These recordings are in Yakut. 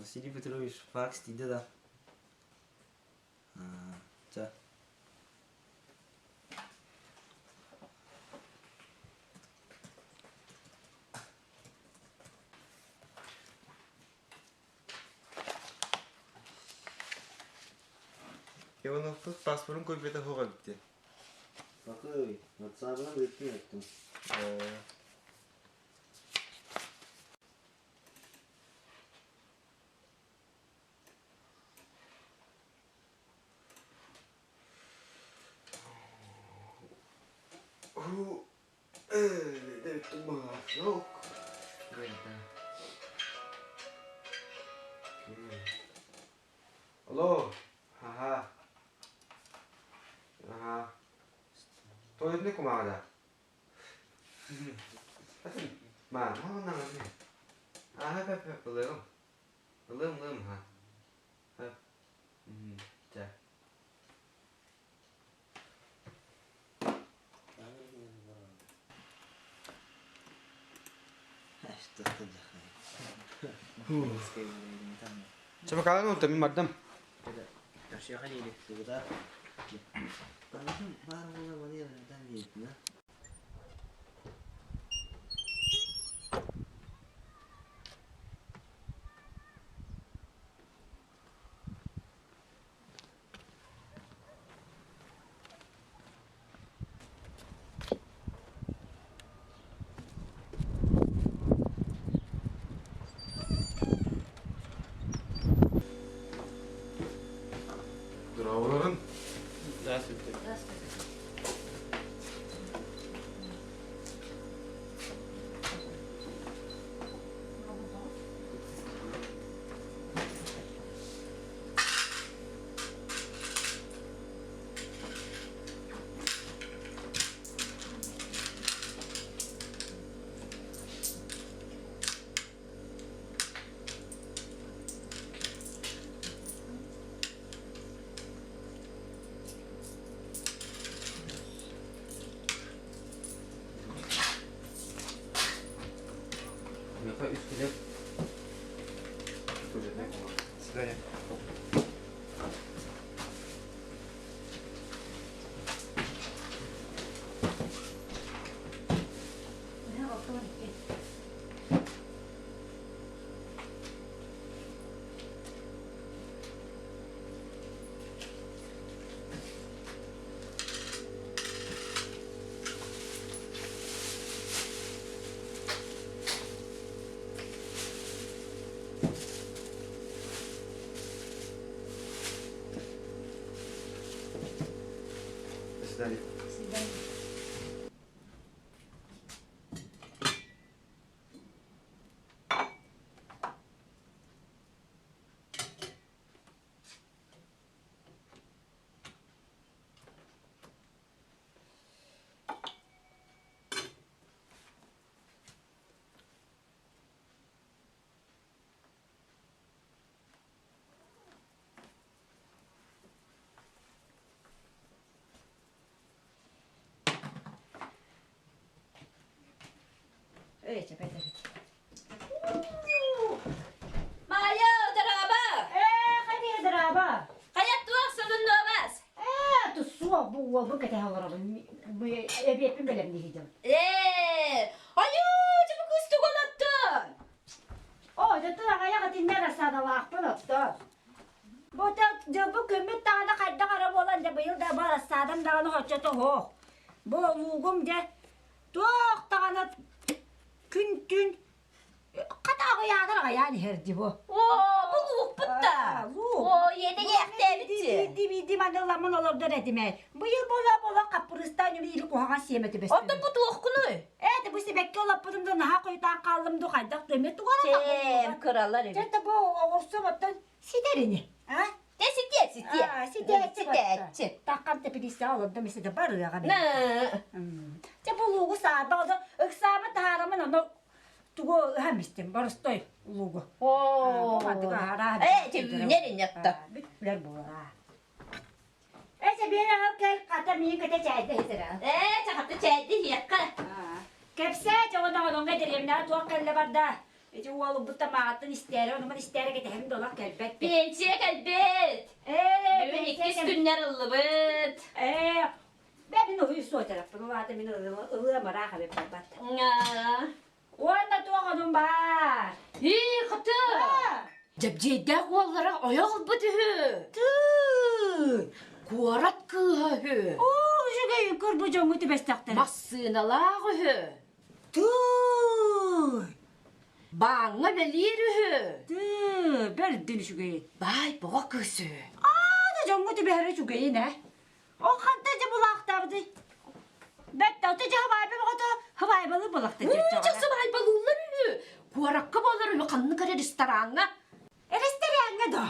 Василий Петрович факс тиийдэ да? Чэ. Ивановпут паспорын көрбөтө суох эбит дии. Бакый, ватсабынан ыыттым эттим. Ээ. Алло, аха, аха. Тоҕо кумааҕыда? Ма, Аха, пап, ылыам. Ылыам, ылыам, аха. Пап. Чэ. Чэ, бакаалан онтон мин бардым. Дорооболорун. Здравствуйте. Миэхэ үс килиэп. До свидания. До свидания. До свидания. Эй, чапай, чапай. Маайа, дорообо! Ээ, хайа дорообо! Хайа туох сонуннуобас? Ээ, туссуох бу уолбун кэтэһэ олоробун. Эбиэппин бэлэмниһидим. Ээ, айуу, дьэ кустук олоттун! Оо, дьэ аҕайах итиннэ рассадалаахпын оттон. Бу дьылбы күммүт даҕаны хайдах эрэ буолан дьэ быйыл да бу рассадам даҕаны хоччото суох. Бу луугум дьэ туох даҕаны күн-түүн Хата аҕыйаатар аҕыйаан иһэр дии бу. Оо, бу луукпут да. Луук. Оо, иэдэйиэхтээбитчи. Биирдии биирдии маныламмын олордор этим ээ. Быйыл буола буола хаппырыыстаан үмүрү куһаҕан сиэмэ түбэстим. Оттон бу туохкунуй? Ээ, бу сибэкки олоппутум да наһаа хойутаан хааллым ду хайдах да эмиэ тугара Чэм, кыралар эбит. Чэ, бу оҕурсум оттон ситэр ини. А? Те ситиэ, ситиэ. Ситээччи. Ситээччи. Таккан тэпилиистэҕэ олордум исите барыаҕа. На. Чэ, бу луугу саарба ону ыксаабыт таһаарамын ону тугу ыһан истим боростой луугу. Оо. Ээ, Ээ, үүнэр иннетта. Бүттүлэр буолара. Ээ, биэр аҕал кэл, хата миин көтө чээйдэ иһитэрэ. Ээ, чахаты чээйди иһиэххэ. Кэпсээ, чоҕун оҕонуҥҥа дэриэбинэҕэ туох кэллэ барда? Ити уолубут тамаҕыттан истээри, онуман истээри кэтэһэн да олох кэлбэт. Пенсия кэлбит. Ээ, Бүгүн иккис күннэр ыллыбыт. Ээ, бэ мин уһуй суотараппын, ол аата мин ылыам ыраах эбит барбат. Уонна туох онум баар? Ии, хаты! Дьэбдьиэйдээх уоллара ойох ылбыт үһү. Тыы! Куорат кыыһа үһү. Оо, үчүгэй көрбө дьоҥҥо түбэстэхтэрэ. Массыыналаах үһү. Тыы! Бааҥҥа бэлиэр үһү. Тыы, бэрдин үчүгэй. Баай боҕо кыыс үһү. Аана дьоҥҥо түбэһэрэ үчүгэйин ээ. Ол хантан дьэ булаахтаабытый? Бэттэ, ото дьэ хабаайба бөҕөтө хабаайбалыы булахта диэччэҕэ. Дьэ сыбаайбалыыллар үһү. Куоракка буолар үһү ханнык эрэ рестораҥҥа. Рестораҥҥа да?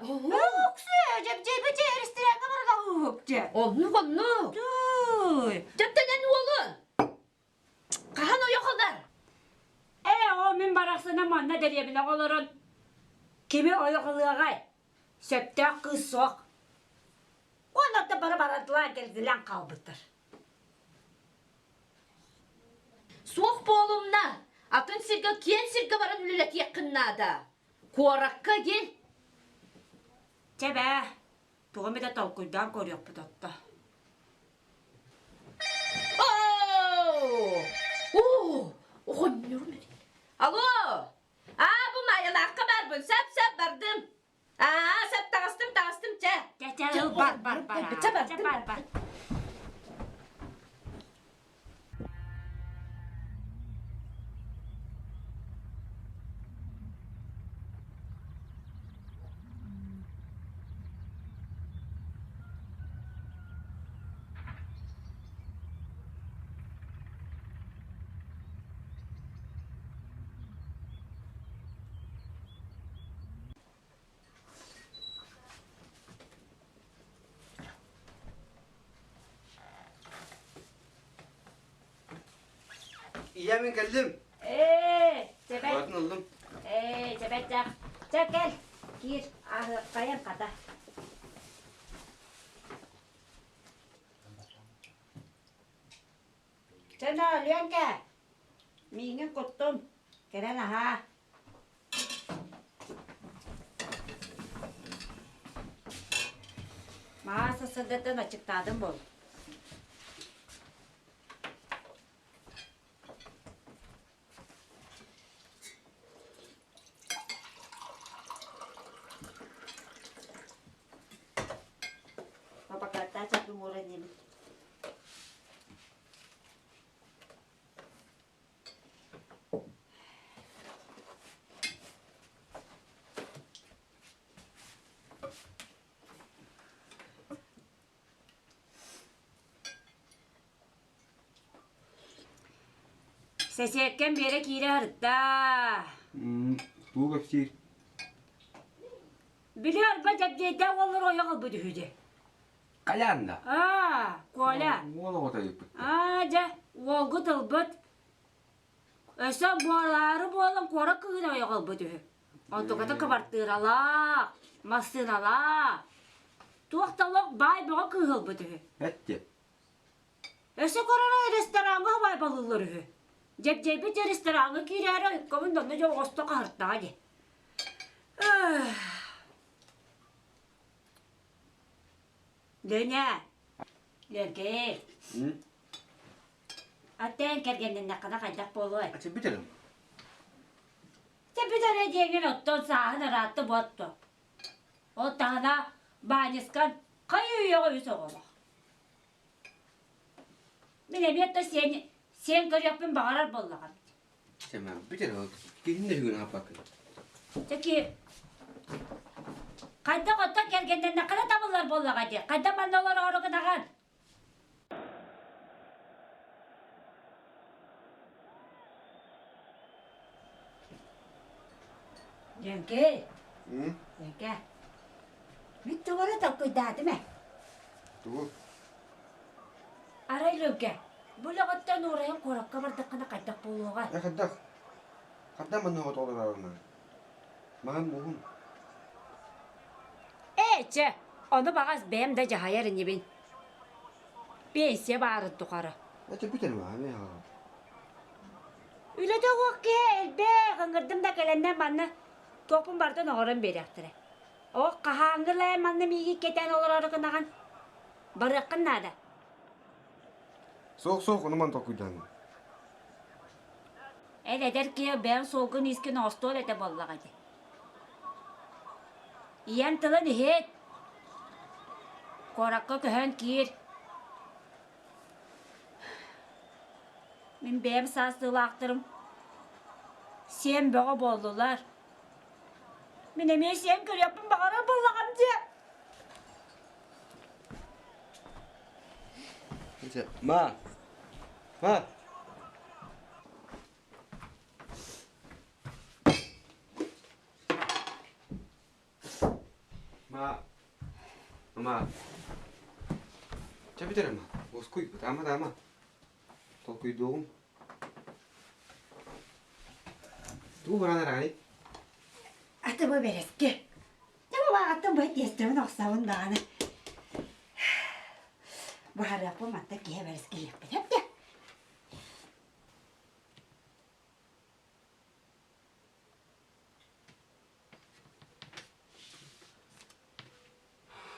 Уксу, дьэбдьэйбит дьэ рестораҥҥа барга уһук дьэ. Оннук оннук. Туй. Дьэптэн эн уолун. Хаһан ойох ылар? Ээ, оо, мин барахсана манна дэриэбинэҕэ олорон кими ойох ылыаҕай? Сөптөөх кыыс суох. Уонна бары барардылаан кэлгилээн хаалбыттар. Суох буолумна. Атын сиргэ киэн сиргэ баран үлэлэтиэххин наада. Куоракка кил. Чэ бээ, тугу эмитэ толкуйдаан көрүөхпүт отто. Оо! Оо! Оҕонньорум Алло! Аа, бу Майалаахха барбын. Сап-сап бардым. Аа, сап таҕыстым, таҕыстым, чэ. Чэ, чэ, ыл, бар, бар, бар. Чэ, бардым. Бар, бар. Ийээ мин кэллим. Ээ, чэбэт. Батын ыллым. Ээ, чэбэт дьах. Чэ кэл, киир, аһыаххайан хата. Чэ, ноо, Ленка, миигин куттум, кэлэн аһаа. Маа сарсыардаттан аччыктаатым буол. Папакаттаа чаппым ууран диэбит. Сэсиэккэм Биэрэ киирэ сырытта. Тугу кэпсиир? Били арба Дьэбдиэйдээх уоллар ойох ылбыт үһү дии. Хайаан да? Аа, Коля. Уол оҕото ыйыппыт. Аа, дьэ, уолгут ылбыт. Өссө буолаары буолан куорат кыыһын ойох ылбыт үһү. Онтуката кыбартыыралаах, массыыналаах. Туох да олох баай бөҕө кыыһ ылбыт үһү. Эттэ. Өссө көрөрө рестораҥҥа баайбалыыллар үһү. Дьэбдьэйбит рестораҥҥа киирээри ыккабын да онно дьэ оҕосто хаһыртаҕа дии. Леня, Лергэй, аттаан кэргэннэннэххинэ хайдах буолуой? Ача бүтэрим. Дьэ бүтэрэ диэҥҥин оттон сааһын ыраатта буотто. Ол таһына Баанньыскан хайы үйэҕэ үс оҕолоох. Мин эмиэ да сиэн, сиэн көрүөхпүн баҕарар буоллаҕым. Сэмэн бүтэр ол. Киһин да бүгүн аһаппаккын. Чэки, хайдах оттон кэргэннэннэххинэ табыллар буоллаҕа дии. Хайдах манна олороору гынаҕын? Дьэҥкэй, Дьэҥкэ, бүт тугу толкуйдаатым ээ. Тугу? Арай Лүҥкэ, бу үлэҕиттэн уурайан куоракка бардаххына хайдах буолуоҕай? Э, хайдах? Хайдах манна оҕотоҕолороруна? Маһын муһун. Ээ, чэ, ону баҕас бэйэм да дьаһайар инибин. Пенсия баарын тухары. Это бүтэр маһа, мен хаҕа. Үлэтэ суох киһи элбэх ыҥырдым да кэлэннэр манна туохпун барытын оҥорон биэриэхтэрэ. Оо, хаһааҥҥы манна миигин кэтээн олороору гынаҕын? Барыаххын наада. Суох, суох, ону ман толкуйдаан. Эн эдэр киһи бэйэҥ суолгун-иискин оҥостуон этэ буоллаҕа дии. Ийэҥ тылын иһит. Куоракка көһөн киир. Мин бэйэм саастыылаахтарым сиэн бөҕө буоллулар. Мин эмиэ сиэн көрүөхпүн баҕарар буоллаҕым дии. Ма! Ма! Ма! Ма! Чэ бүтэр ама. Уоскуй, ытаама ытаама. Толкуйдуоҕум. Тугу баран эрээний? Аты бу бэрэски. Дьэ бу баҕаттан бу тиэстэбин охсабын даҕаны. Буһарыахпын манта киһи бэрэски иһиэхпит эбитэ.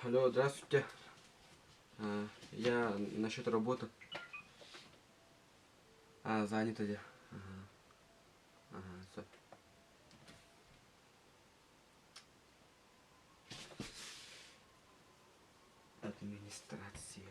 Алло, здравствуйте. Я насчет работы. А, занята я. Ага. Ага, всё. Администрация.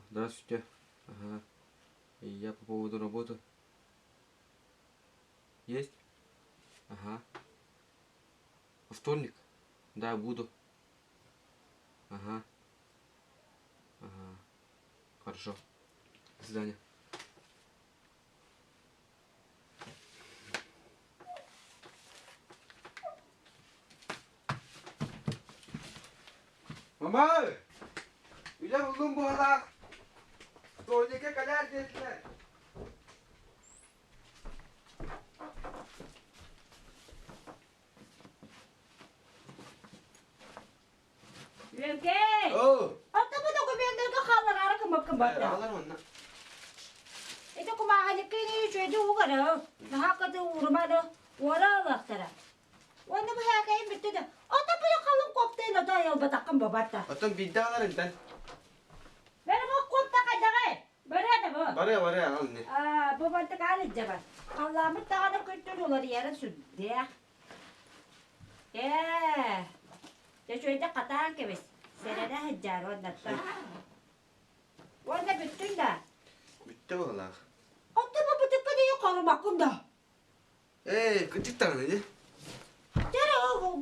Здравствуйте. Ага. Я по поводу работы. Есть? Ага. Во вторник? Да, буду. Ага. Ага. Хорошо. До свидания. Мама! Үлэ буллум буолаах. Стольникка кэлээр диэтилэр. Үөкэй! Оо! Ата бу документарга хааллараары кымыккын барда. Аҕалар онно. Ити кумааҕынньыкка ини үчүгэйдик угары. Наһаа кыты уурума да уора ылыахтара. Уонна бу һээкэйим бүттэ да. Ата бу халыҥ коптайын ото айылбатаххын бабатта. Оттон биирдэ аҕалар интэн. Бары бу копта хайдаҕай? Бары да бу. Бары бары аҕал ини. Аа, бу бантык аал илдьэ бар. Халлааммыт даҕаны күнтэн уларыйара сүрдээх. Ээ, дьэ үчүгэйдик хатаан кэбис, сэрэнэ сылдьаар уоннаттан. Уонна бүттүҥ да? Бүттэ быһыылаах. Оттон бу бытыкка диэки хорумаккын да? Ээ, кырдьык даҕаны дии. Дьэ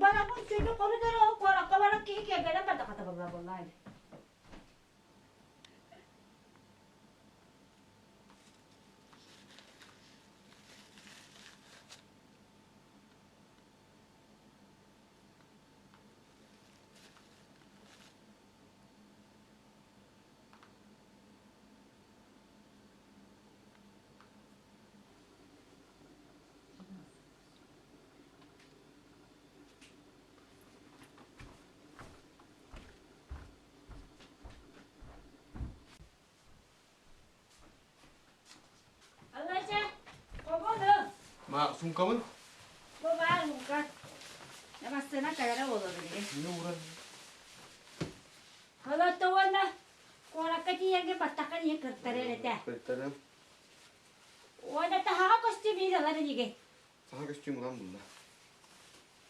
барабын күнү хорун эрэ ол куоракка баран киһи киэргэнэн бардахата буолла буоллаа ини. Аллача, хобону. Ма, суумкабын? Бу баар муҥка. Массыына кэлэрэ буолуо билигин. Не уран. Холотто уонна куоракка тиийэргэ баттаххын ийэ кыртарар этэ. Кыртарым. Уонна таһаҕа көстүү биир ылар инигин. Саха көстүүм ылан булла.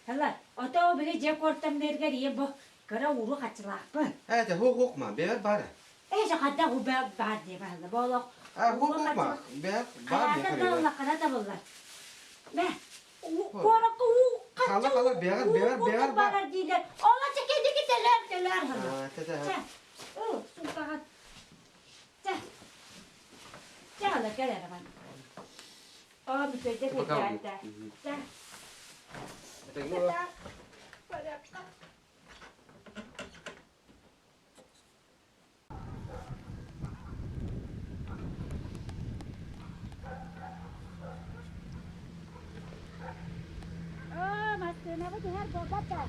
Ылар. Ото били дьиэ куортамныыргар ийэ бу кыра ууру хаччылаахпын. Ээ, те хуох хуох ма, бэйэр баар. Ээ, хайдах уу баар дии баһылла. Бу олох Аа, хуох хуох ма, бэйэр баар дии Хайаата харыйа. да ыллаххына табыллар. Мэ, куоракка уу Хала хала бэйэр бэйэр бэйэр баар. барар диилэр. Ола чекедики телер телер хала. Аа, те те. Чэ, ыл, сумкаҕа. Чэ, чэ ала кэл эрэ бан. Оо, бүтөйдө Пока. кырдьаайда. Чэ, Это порядка. буолбат да.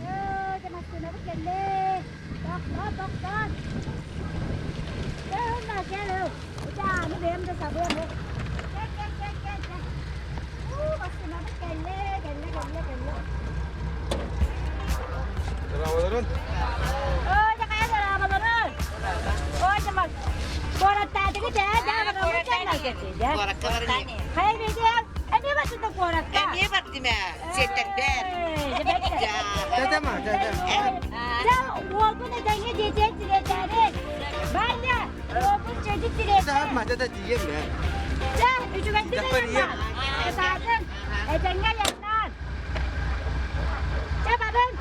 Ээ, дьэ массыынабыт кэллэ. Тохтоо, тохтоо. Кэл, кэл, Аны бэйэм да сабыам. Кэл, кэл, кэл, кэл, кэл. Уу, массыынабыт кэллэ, кэллэ, кэллэ, кэллэ. Дорооболорун. Ой, дьэ хайа дорооболорун. Ой, дьэ мас. Куораттаатыгыт ээ, дьэ, Куоракка баран Хайа видео, эмиэ барсыта куоракка. Эмиэ бардым ээ, сиэттэрбэр. Дядя, дядя. Дьэ, уолбун этэҥҥэ диэтиэн тириэрдээри. Ваня, уолбун чэйдик тириэрдээ. Дядя, дядя, тиийем ээ. Дьэ, үчүгэйдик Дьахтар ийэм. Кытаатын, этэҥҥэ айаннаан. Дьэ, бабын.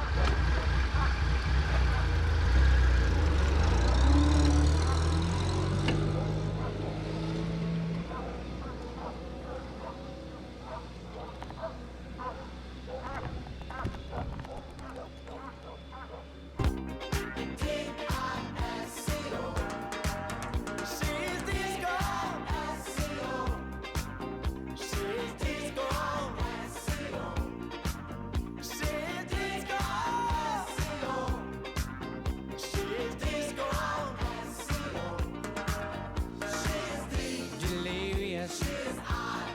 Delirious,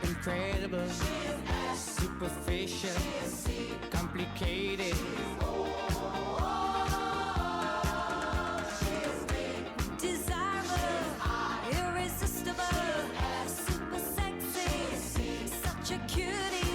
incredible, superficial, complicated. Desirable, irresistible, super sexy, such a cutie.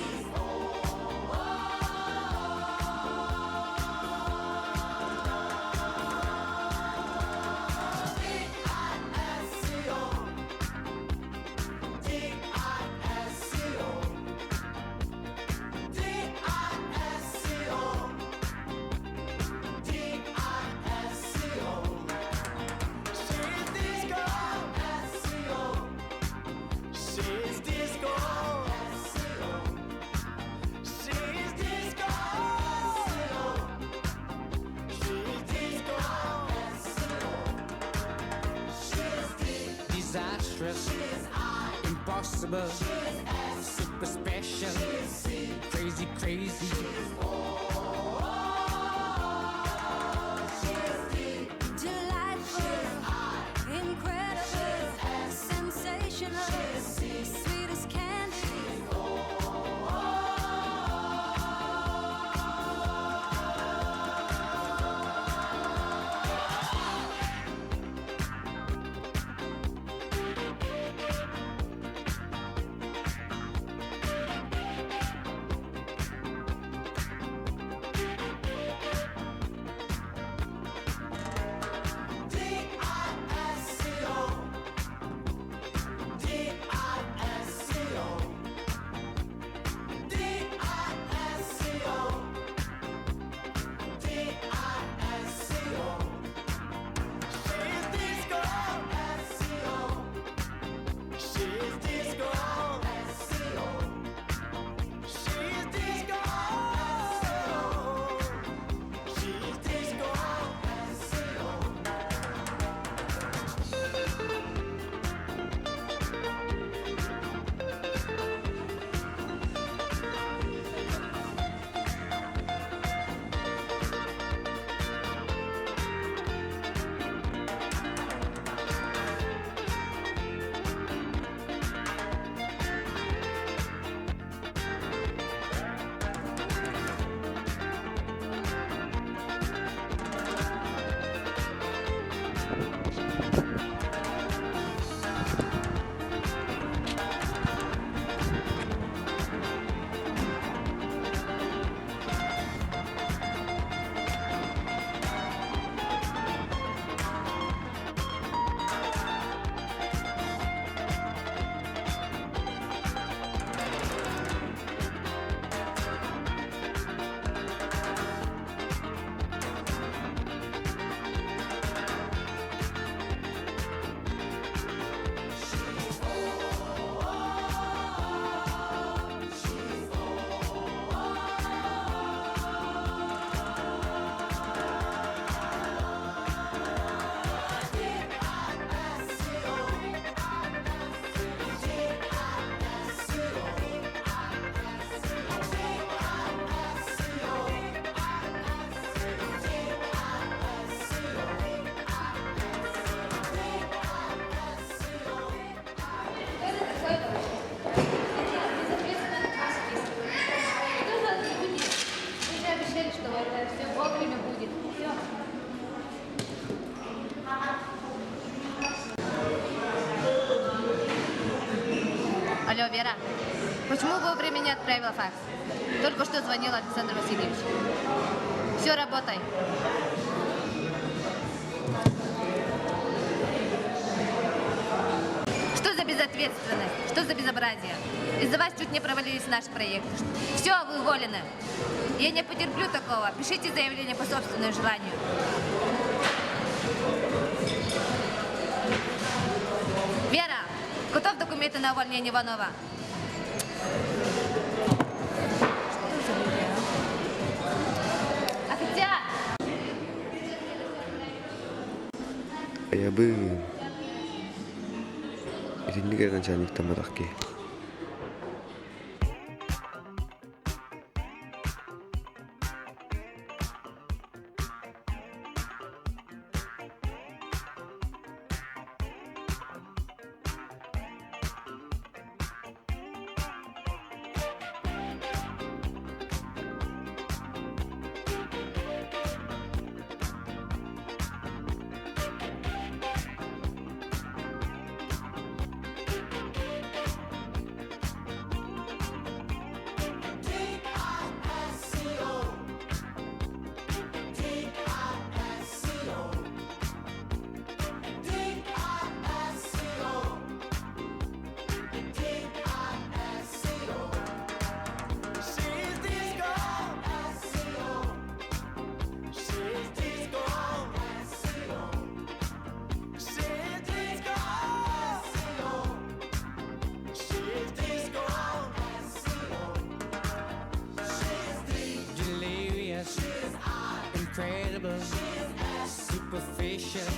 Disastrous, impossible, super special, crazy, crazy. Delightful, incredible, sensational, sweet as candy. Алло, Вера, почему вовремя не отправила факс? Только что звонил Александр Васильевич. Все, работай. Что за безответственность? Что за безобразие? Из-за вас чуть не провалились наш проект. Все, вы уволены. Я не потерплю такого. Пишите заявление по собственному желанию. Вера, готов документы на увольнение Иванова? Что за люди, а? А хотя... Айабыын. Итинник эрэ начальниктамматах киһи. Delirious, incredible, superficial,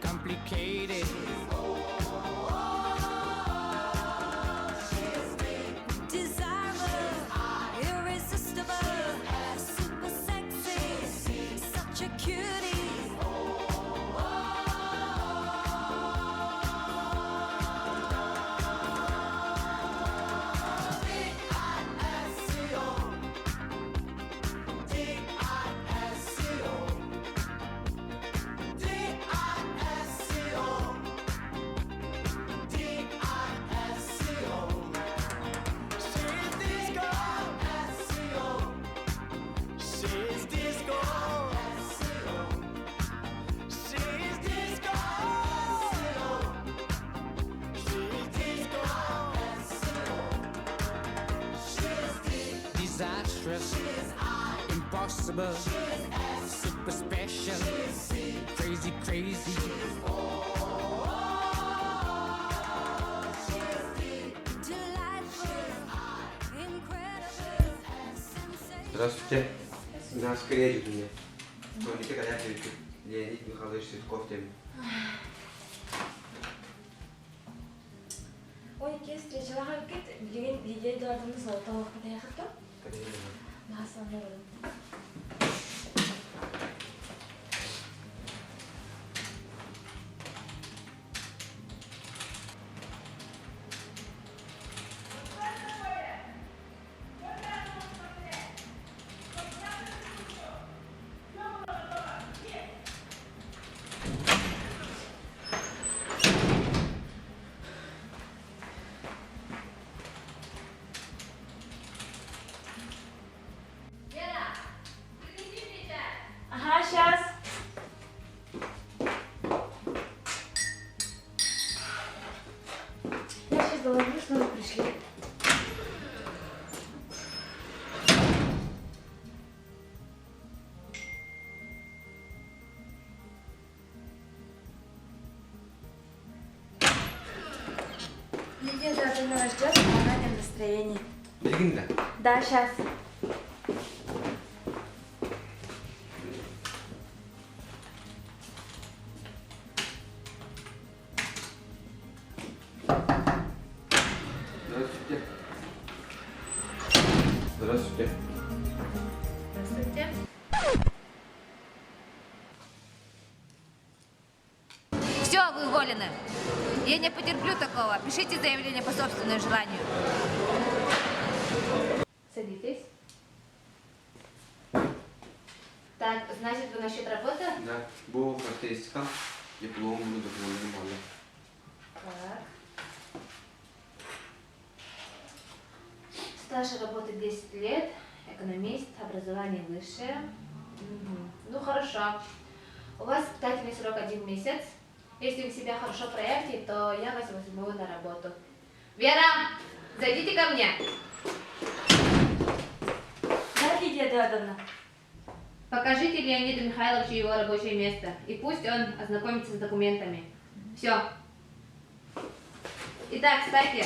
complicated. Desirable, irresistible, super sexy, such a cutie. Disastrous, impossible, super special, crazy, crazy. Delightful, incredible, sensational. Здравствуйте. Нас кредит мне. Звоните, когда придет. Леонид Михайлович Цветков тем. Ой, киэс встречалаах эбиккит, билигин Лидия Эдуардовна Золотого олохпутайахыт Наһаа саннарым. Лена, принеси мне чай. Ага, сейчас. Я сейчас доложу, что вы пришли. Лидия Эдуардовна вас ждет, она не в настроении. Билигин да? Да, сейчас. Здравствуйте. Здравствуйте. Здравствуйте. Все, вы уволены. Я не потерплю такого. Пишите заявление по собственному желанию. Садитесь. Так, значит, вы насчет работы? Да. Бу характеристикам диплом буду документым буолла. Так. Стаж работы 10 лет, экономист, образование высшее. Ну хорошо. У вас испытательный срок один месяц. Если вы себя хорошо проявите, то я вас возьму на работу. Вера, зайдите ко мне. Да, Лидия Эдуардовна. Покажите Леониду Михайловичу его рабочее место, и пусть он ознакомится с документами. Все. Итак, кстати,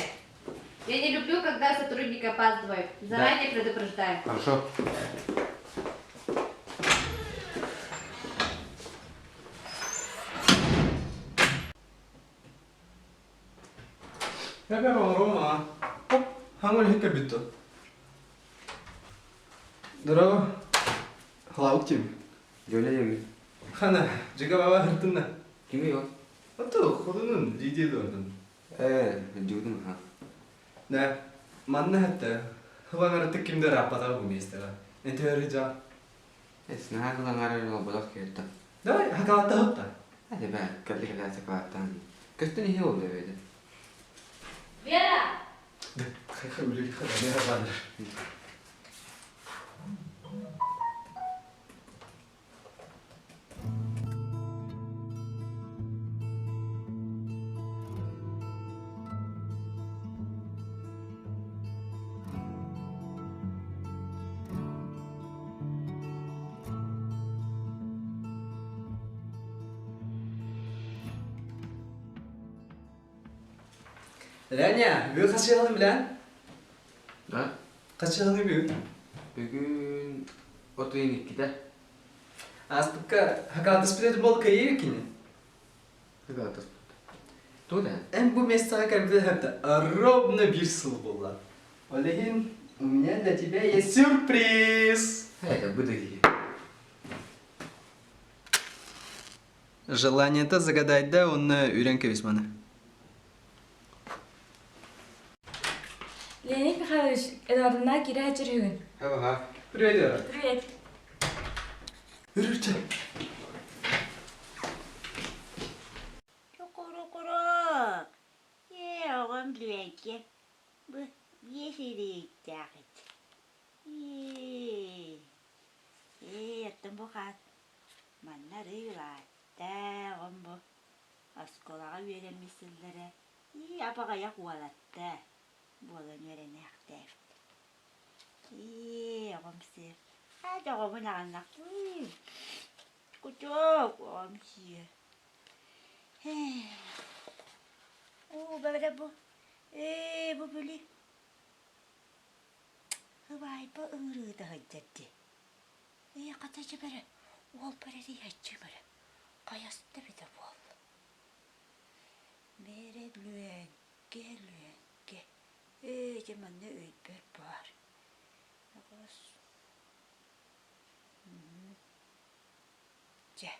я не люблю, когда сотрудники опаздывают. Заранее предупреждаю. Хорошо. Рома, хаҥыл иһин кэлбит дуо? Здорово. Халаабык тиим. Дьоля диэммин. Хана, дьига баба хыртынна. Кимий ол? Ото холунун Лидия Эдуардовна. Ээ, дьугдум аха. Нэ, манна хатта хылаҥарытык ким да ырааппатаҕа бу миэстэҕэ. Эн төһө дьаа? Эс, наһаа кылаҥарар олбодох киһиттэн. Давай, хакалаттаһыт да. Hadi be, кэлли кэлээ сакалааттаан. Көстөн иһи ол эбээдэ. Вера! Леня, бүгүн хас дьыалаҥ билэн? Да? Хас дьыалаҥый бүгүн? Бүгүн от ыйын иккитэ. Ааспыкка хакаатыспыт бол кыайыы кини. Хакаатыспыт. Тугу да? Эн бу местаҕа кэлбит это ровно биир сыл буолла. Ол иһин у меня для тебя есть сюрприз. Это быдыги. Желание-то загадать да, он үрэн кэбис маны. Леонид Михайлович, Эдуардовна киирэ сылдьар үһүгүн. Ха-ха. Привет, Вера. Привет. Үрүччэ. Чукурукурук, ээ оҕом Лүөҥкэ, бу биэс илииттээх ит. Ээ, ээ оттон бу хаат манна арыый улаатта оҕом бу оскуолаҕа үөрэммит сыллара ии абаҕайах уолатта буолан үөрэнээхтээбит. Ии оҕом сиэр, аа оҕобун аҕыннахпын кутуок оҕом сиэр. Оо бэбэрэ бу ээ бу били Ыбаайба ыҥырыыта сылдьар дии. Ээ хата дьэ бэрэ уолбар эрийээччи бэрэ хайаста эбитэ буолла. Бээрэ Лүөҥкэ Лүөҥкэ ээ дьэ манна өйбөр баар. Дьэ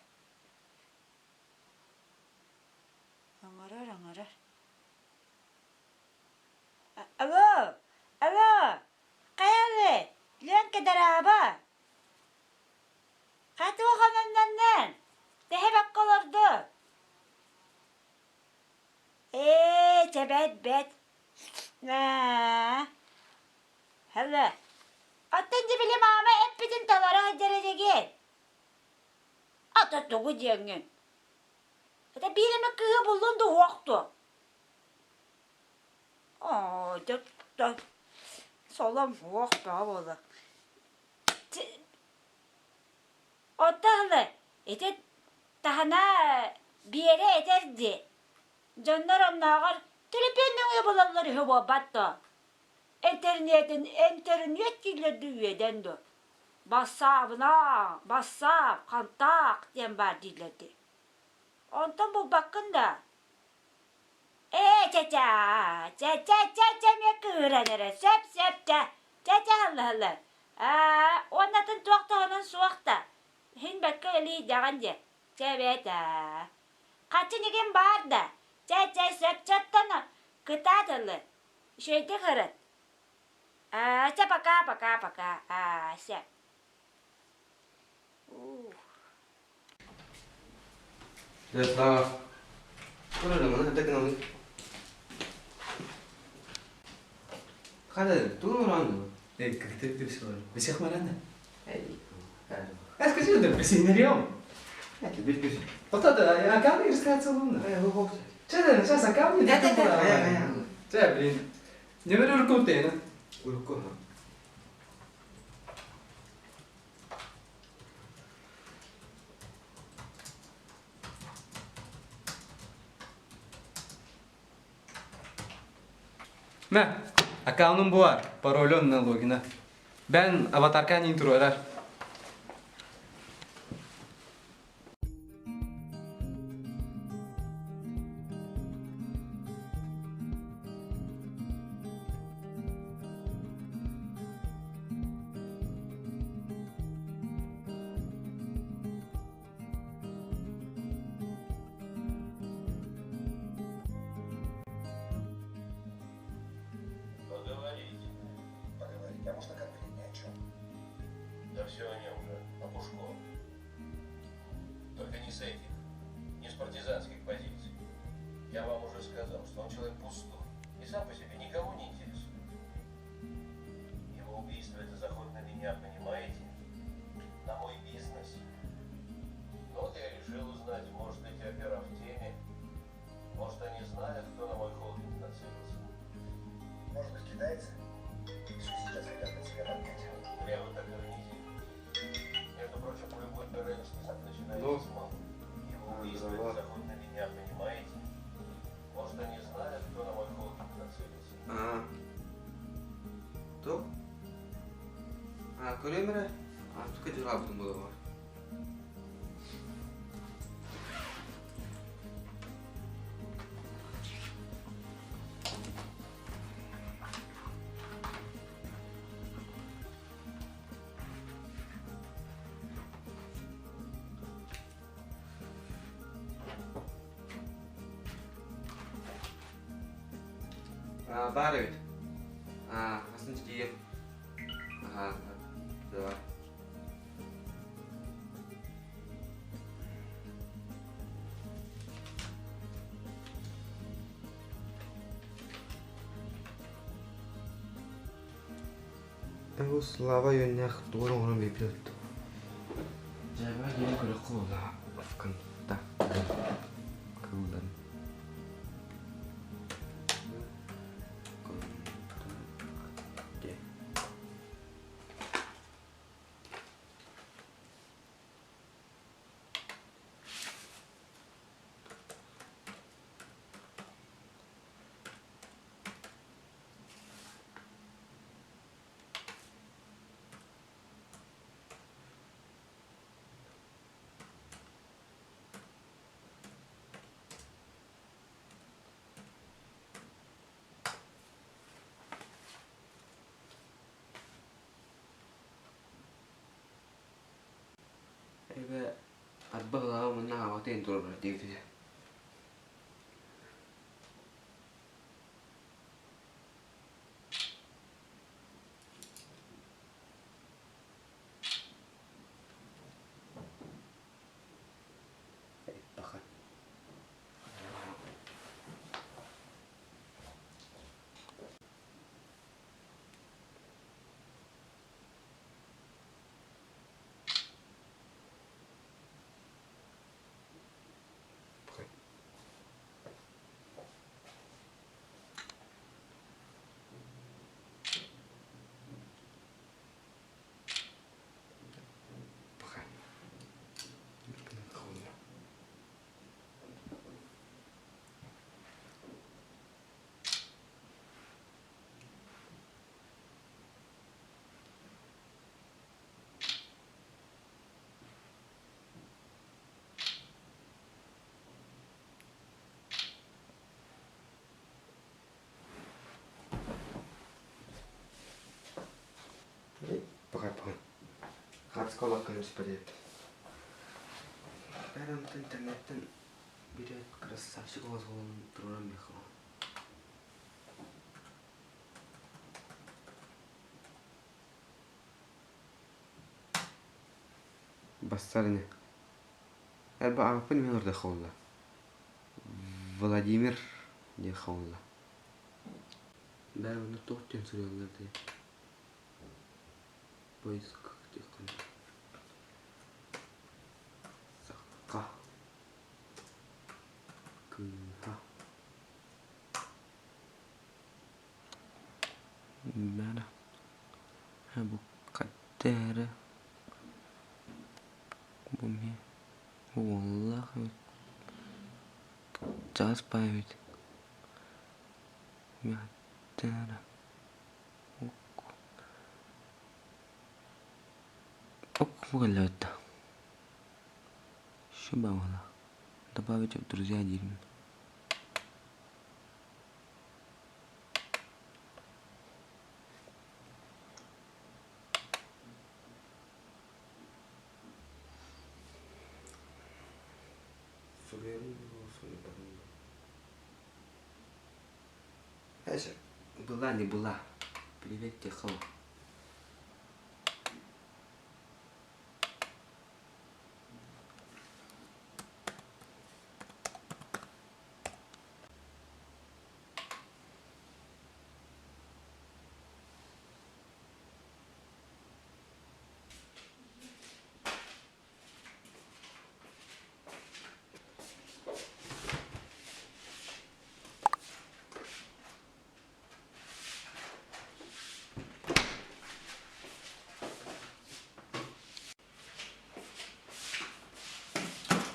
Оҥорор, оҥорор. Алло, алло, хайалы, Ленка дорообо. Хатыа хононноннон, тэһэ бакка олорду. Ээ, чэ бэт, бэт. Аа, Алло. Оттон дьэ били маама эппитин толоро сылдьар этигин. Ата тугу диэҥҥин? Это биир эмэ кыыһы буллун да уох дуо? Оо, дьэ, солом уох бөҕө буолла. Оттон ити таһына Биэрэ этэр дии. Дьоннор оннооҕор төлөпүөн нөҥүө булаллар үһү буолбат дуо? Интернетин интернет дииллэр дуу үөдэн дуо? Бассаабына, бассаап, хантаак диэн баар дииллэр дии. Онтон булбаккын да? Ээ, чэ-чэ, чэ-чэ-чэ-чэ эмиэ кыыһыран эрэ, сөп-сөп чэ, чэ-чэ һылла-һылла. Аа, уоннатын туох туһунан суох да, иһин бэккэ илийдэҕин дии, чэ эбээт аа. Хаччы нигин баар да, чэ-чэ сөп чэттэн кытаат ылы, үчүгэйдик ырыт. Аа, чэ пока, пока, пока, аа, сөп. Слава. Хата, тугун оронду? Э, как ты все? Бисех марана. Э, скажи, да бисинерем. Это бис. Вот это, а камни рассказать луна. Э, хо Че, сейчас а камни? Да, да, да, да. Че, блин. Не беру руку ты, Урукку. На, аккаунтум буар, пароль на логина. Бен аватарка не турарар. Поговорить. Поговорить. А можно конкретнее о чем? Да все о нем же, о Пушко. Только не с этих, не с партизанских позиций. Я вам уже сказал, что он человек пустой и сам по себе никого не интересует. Его убийство – это заход на меня, понимаете? На мой бизнес. Ну вот я решил узнать, может, эти опера в теме, может, они знают, кто на мой холдинг нацелился. Может быть, китайцы? Все сейчас хотят на себя поднять. Зря вы так иронизируете. Между прочим, любой ПРНшный сад начинается Ну. с малого. Его убийство Здорово. это заход на меня, понимаете? Может, они знают, кто на мой холдинг нацелился. А. То? А, көрөмөрө? А, тука дьылаабытым буолуо. А, баар эбит. А, атын тиийэн. Аха, давай. Бу Слава үөннээх тугун оҥорон биэрбит эбит Дьээбэҕэ диэри көрүөххэ буолла ВКонтакте кыылларын ВКонтакте Эбэ арба ылаҕа уонна аҕабытын туруорар диэбитэ. Баха. Баха. Пока, пока. Хатскола корреспондент. Бәрін интернеттен бире красавчик олозголун туран бихо. Бастарыны. Эрба ағапын мен орда хаула. Владимир не хаула. Бээ онно туох диэн суруйаллар дии? Поиск диэххин. Сахха. Кыыһа. Бара. Бу хаттара. Бу эмиэ уоллаах эбит. Чаас баай эбит. Хаттара. Ок кэллэбит да. Шубаҕала. Добавить в друзья диирмин. Знаешь, была не была. Привет тебе, хол.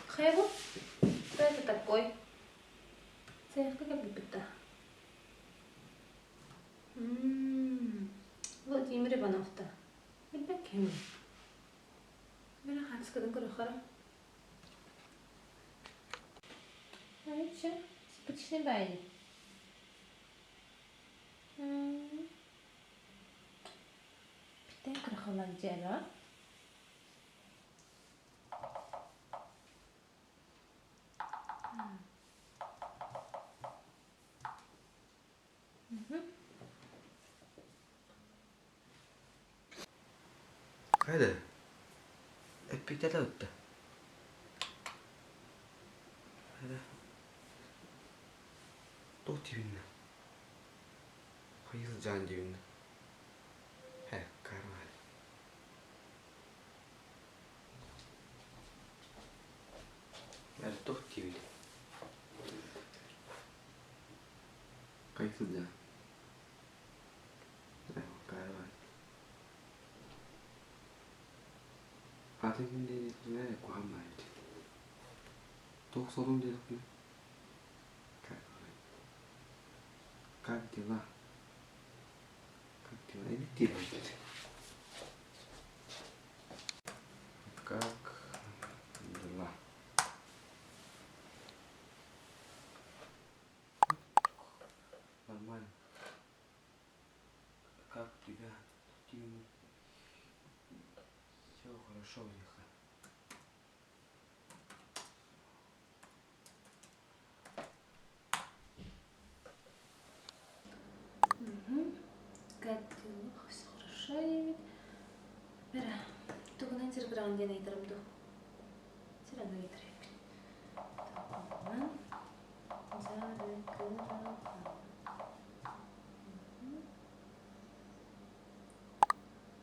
Хайа бу? Кто это такой? Цехка как будто. Владимир Иванов-то. Билбэт киһим. Били хаачыскатын көрөххөрө. Айча, симпатичный баайы. Питтэн көрөхөлөр дьиэлэ. Хайда? Эппитэ да ытта. Хайда? Туох диибиннэ? Хайыы сылдьаҕын диибиннэ? Һэ, карман. Эр туох диибин? Хайыы сылдьаҕын? Атын ким диэтэхпинэ куһаҕан баар эбит. Туох солун диэтэхпинэ Как дела? Как дела? Эбит диэбит. Как дела? Нормально. Как тебя? Все хорошо, Лиха. Как дела? Все хорошо диэбит. Бэрэ, тугунан сиргыраҕын диэн ыйытарым дуу? Сир аны ыйытар эбиппин. Тугунан дьарыгыраҕын.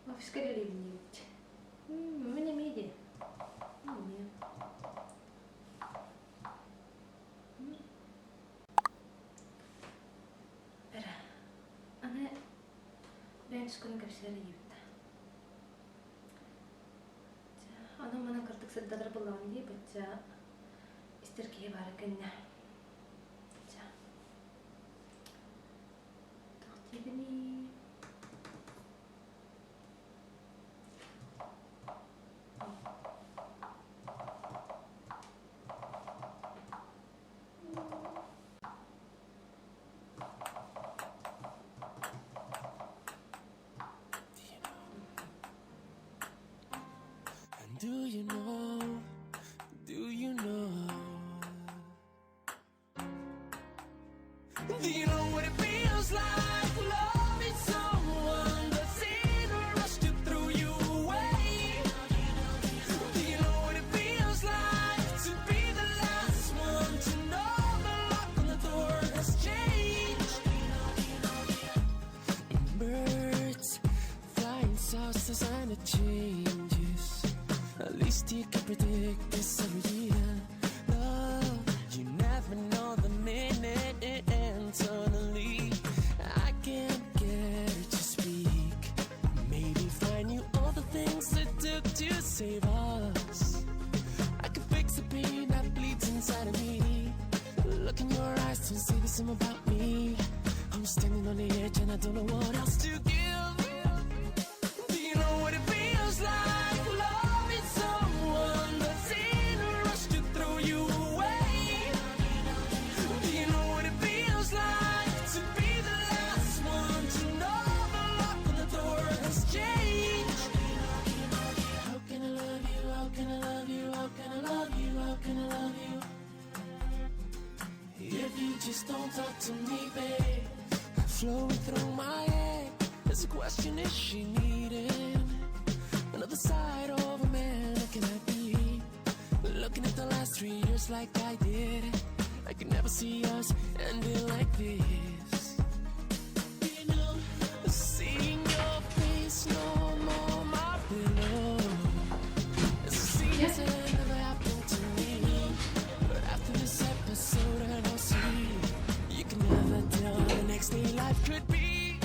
Офиска үлэлиибин диэбит. Мин эмиэ дии. Эмиэ. Бэрэ, аны бэйэм түскүнэн кэпсэтэр диэбит да. Аны манан кырдык сырдатар буоллаҕым дии, бачча истэр киһи баара кэннэ. Ча. Туох диибиний? And do you know, do you know? Do you know what it feels like loving someone that's in a rush to throw you away? Do you know what it feels like to be the last one to know the lock on the door has changed? eyes don't say the same about me. I'm standing on the edge and I don't know what else to give. Do you know what it feels like loving someone that's in a rush to throw you away? Do you know what it feels like to be the last one to know the lock on the door has changed? How can I love you? How can I love you? How can I love you? How can I love you? If you just don't talk to me, babe, flowing through my head. There's a question: Is she needing another side of a man looking at me? Looking at the last 3 years like I did. I could never see us ending like this. You know, seeing your face no more my pillow. It's a season never happened to me. But after this episode, I don't see. You can never tell how the next day life could be.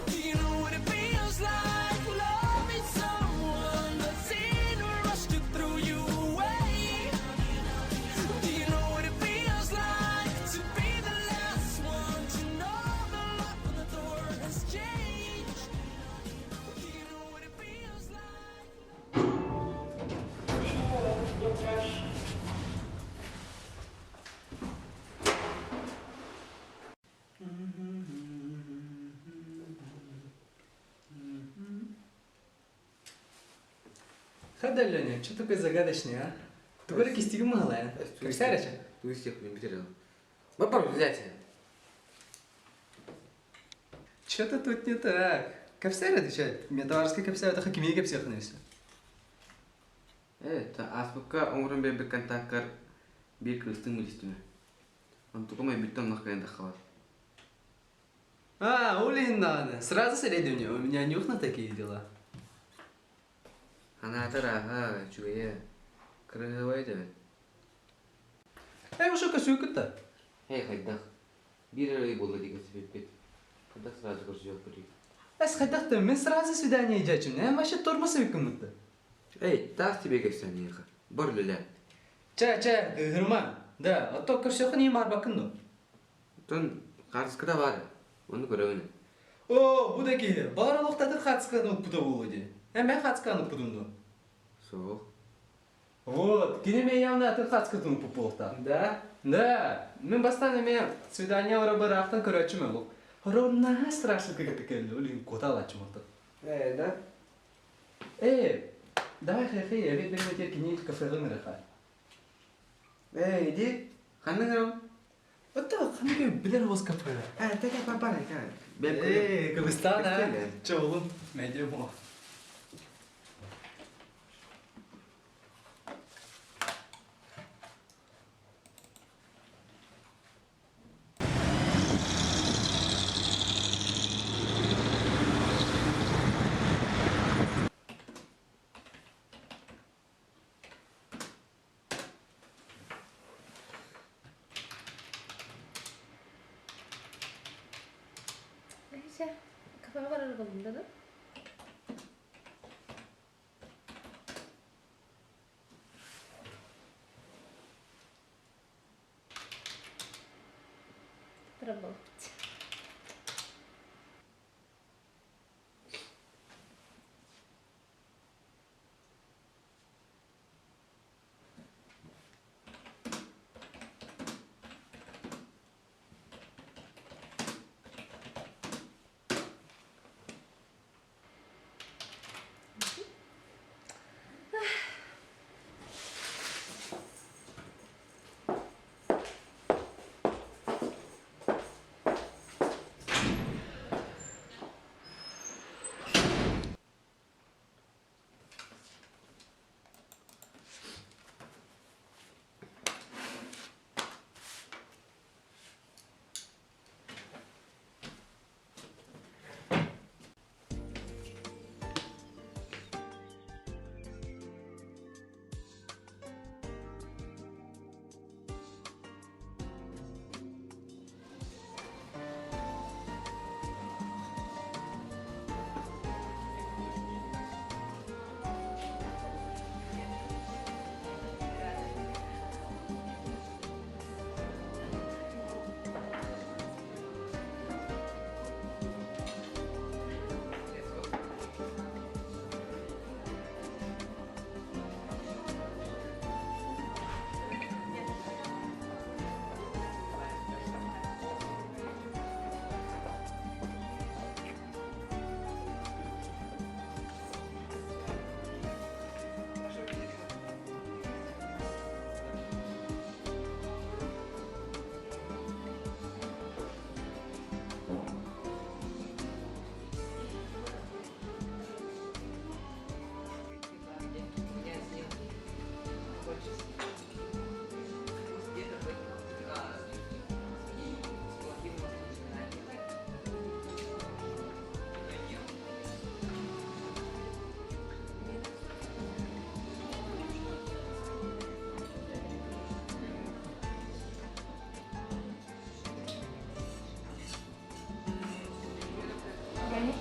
Do you know what it feels like loving someone that's in a rush to throw you away? Do you know what it feels like to be the last one to know the lock on the door has changed? Do you know what it feels like? Хада, Леня, что такой загадочный, а? Ты говори кистигим мало, Кепсәрече? Туристех мен бітер. Бар взять. Что-то тут не так. Кепсәрі отвечает. Мне товарская кепсәрі, это хакимия кепсәрі все. Э, та аспыкка оңрон бербек контакткар бир кырыстың билистүмө. Онтукум бүттөн нах халар. А, Улин надо. Сразу средний у меня нюх на такие дела. Анаатар аха, чугая. Кырыгыбай дебет. Эй, ушо көсүүкүт Эй, хайдах. Бир ай болду деген себеппет. Хайдах сразу көрсөк көрүй. Эс хайдахты, мен сразу свидание идячим. Не, вообще тормоз викмытты. Эй, тас тебе кепсән еха. Бар леле. Ча, ча, гырма. Да, а то көрсөкүн им арбакын ну. Тон карыскыда бар. Оны көрөбүн. О, бу даки, барлыктады хацканы пуда болуди. Э, мен хацканы пудунду. Соох. Вот, кинеме явно атын хацкатын пуполта. Да? Да, мен бастан эме свидание барабарахтан көрөчүмө бул. Ровно страшно как это келди, улин коталачым отыр. Э, да? Э, давай хе-хе, я ведь берме терки кафеге мыраха. Э, иди. Ханның рау? Это ханге билер воз кафе. Э, теке папара, Э, Кыргызстан, а? Че, oğlum? Медиа Neyse, kafama karar buldum dedim. Работать.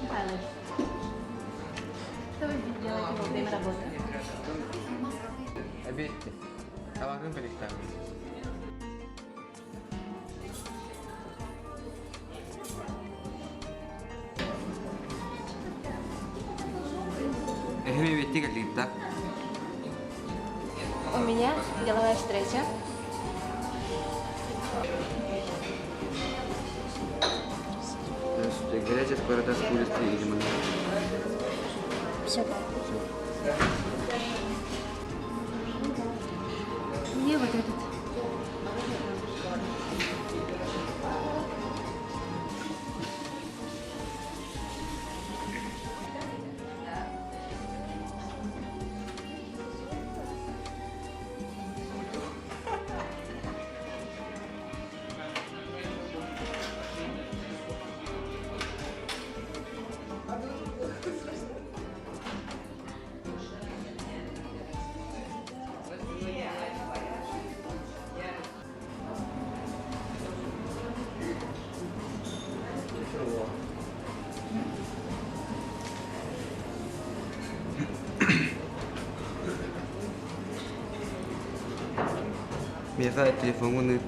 Михайлович, что вы здесь делаете во время работы? Обедьте. Табакын перестали. Эһэм эбиэттии кэллигит У меня деловая встреча. Здравствуйте. Горячая сковорода с курицей и лимоном. Все. Все. Мне вот этот. Миэхэ телефоҥҥун ыыт.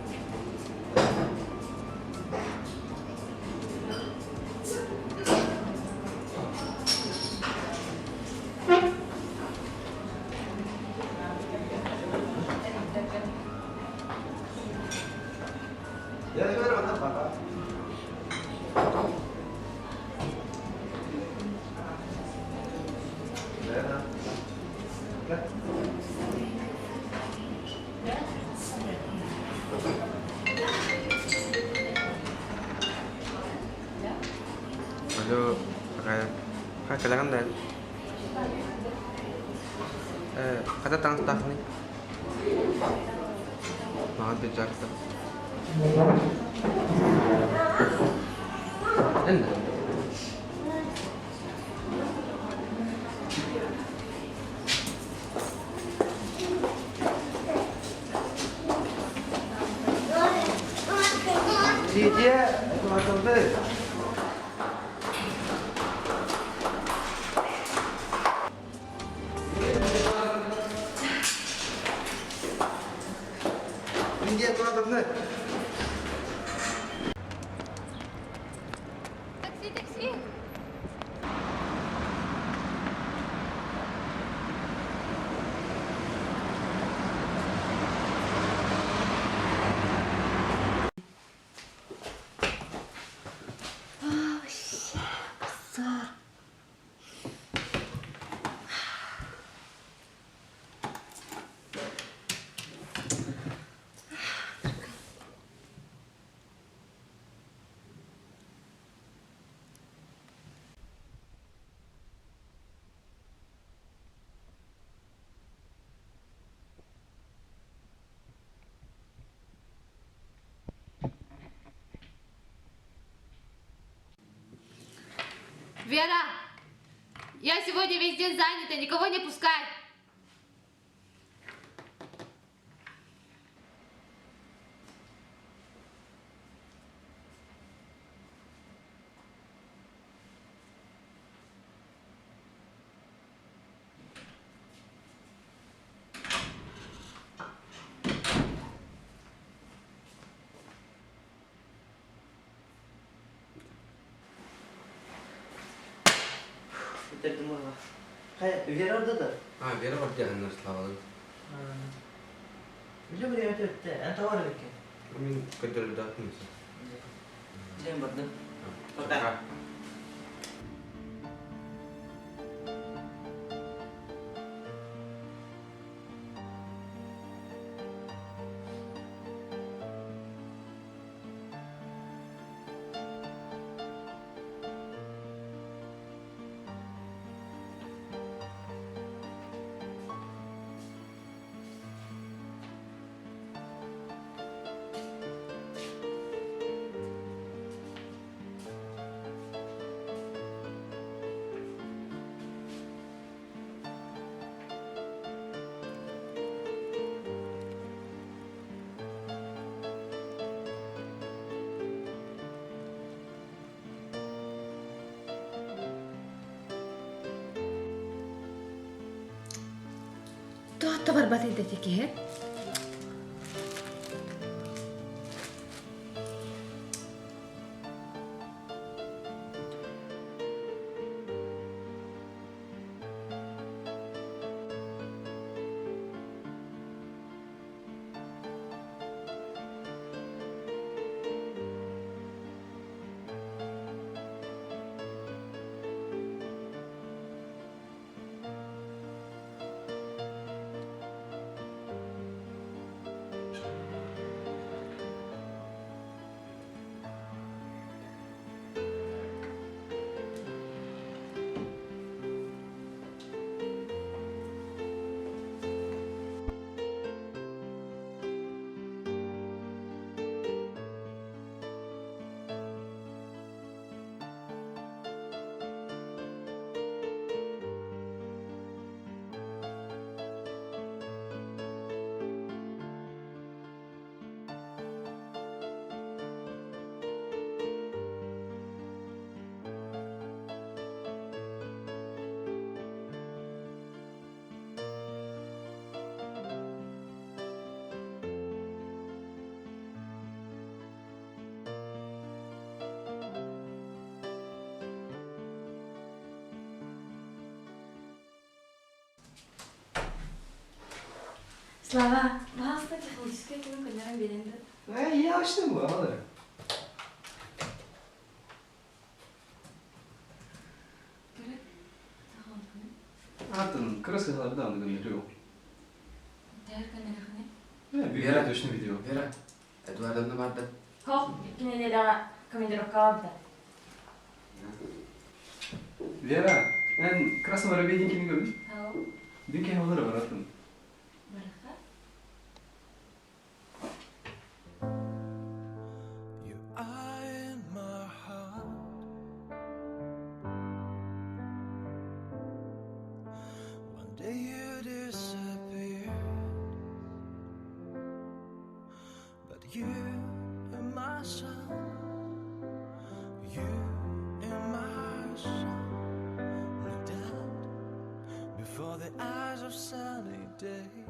Алло, Ха, кэлэҕин да? Э, хата таҥастааххыный? Маҕан пиджакта. Эн да? Лидия, это Лидия Эдуардовна! Такси, такси! Вера, я сегодня весь день занята, никого не пускай. Бүтэрдим уһа. Хайа, Вера орда да? А, Вера бар диэн Славалын. Үлэ бириэмэтэ бүттэ. Эн тоҕо барар эбиккин? Мин көрдөрүллээтим. Дьэн бардым. Пока. Барбат эти киһи. Слава, пожалуйста, технический өттүн көннөрөн биэрэн да. Э, я очно буолар. Атын кыра сыһаларда аны гыннырıyor. Вера точно видео. Вера, Эдуардовна барда. Хоп, кинилere командировка барда. Вера, эн Красный воробей диэн кими көрбүт? Бүн киһи олары баратын. You are in my heart. One day you disappeared, but you and my soul, you and my soul, no doubt, before the eyes of sunny days.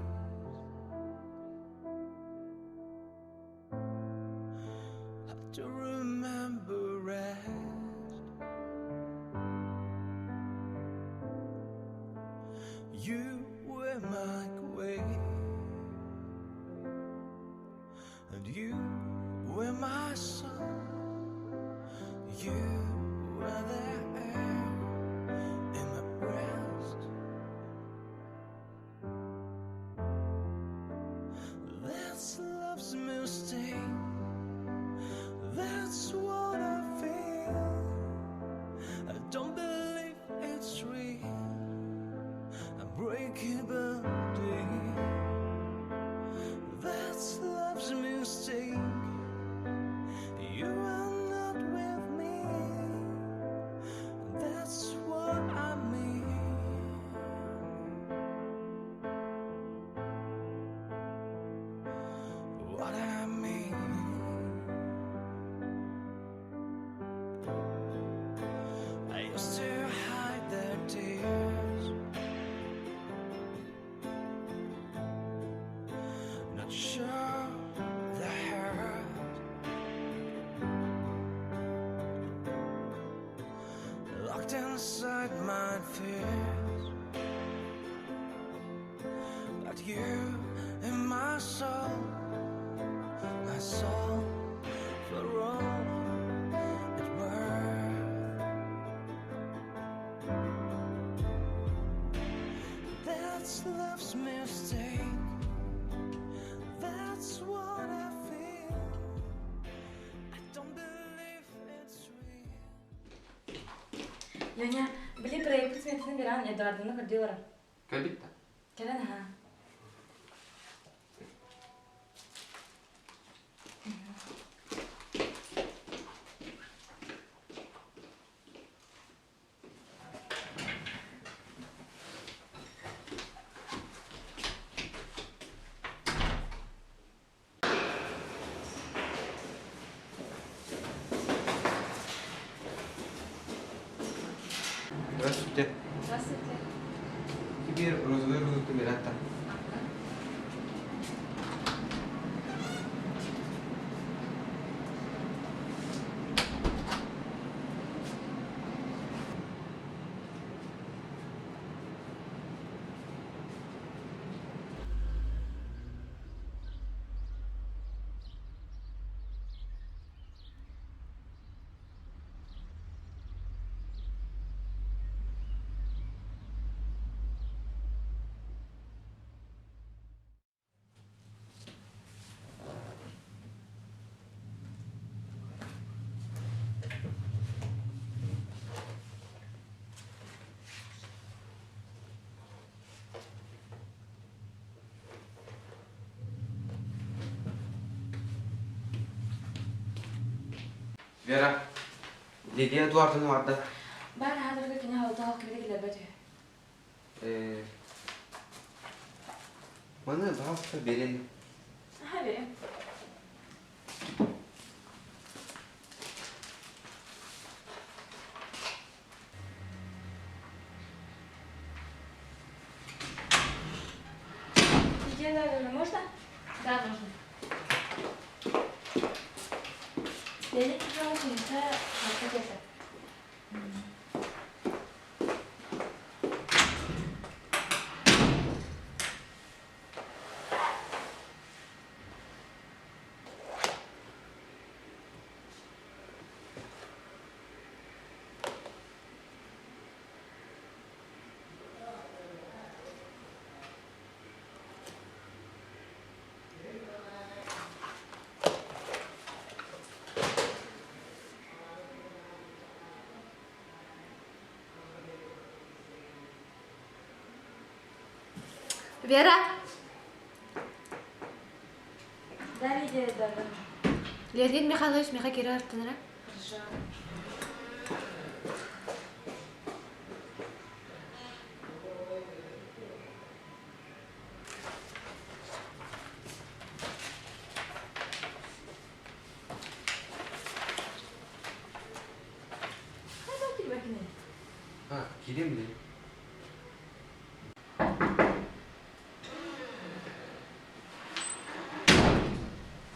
How to remember rest. You were my queen, and you were my sun. You were the air in my breast. That's love's mistake. That's what I feel. I don't believe it's real. I'm breaking deep. That's love's mistake. You are not with me. That's what I mean. What I mean. I used to hide their tears. Not sure the hurt. Locked inside my fears. But you in my soul, for all it worth. That's love's mistake. That's what I feel. I don't believe it's real. Леня, били проект сметатын беран Эдуарданы көрдүлөр. Кэлбит да? Кэлэн ха. Здравствуйте. Здравствуйте. Теперь розовый розовый камерата. Вера, Лидия Эдуардовна барда. Баар аһаатарга кини халта кибити киллэрбэт үһү. Э, маны пожалуйста, берин. Аха берем. Лидия Эдуардовна, можно? Да, можно. Леонид Михайлович, это это. Вера! Да, Лидия Эдуардовна. Леонид Михайлович миэхэ киирэ артынара. Хорошо. А, киирим дии.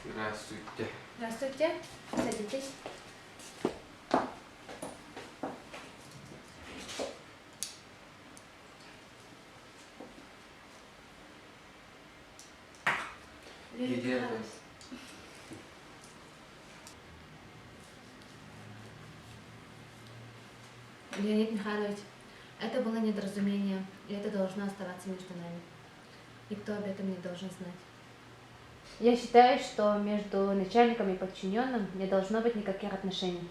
Здравствуйте. Здравствуйте. Садитесь. Леонид Лидия Михайлович. Леонид Михайлович, это было недоразумение, и это должно оставаться между нами. Никто об этом не должен знать. Я считаю, что между начальником и подчиненным не должно быть никаких отношений.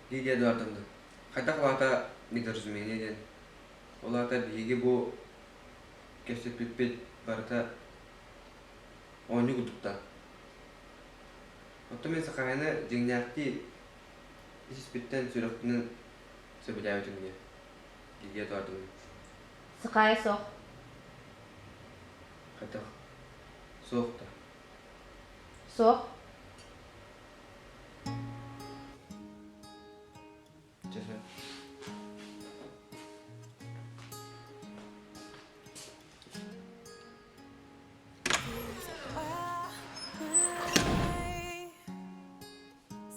Лидия Эдуардовна, хайдах улаата недоразумение диэн. Ол аата биһиги бу кэпсэппиппит барыта оонньуу курдуктаах. Оттон мин Сахаяны дьиҥнээхтии ис-испиттэн сүрэхпинэн сөбүлээбитим диye. Лидия Эдуардовна. Сахая суох. Хайдах? Суох да. Суох. Чэ сөп.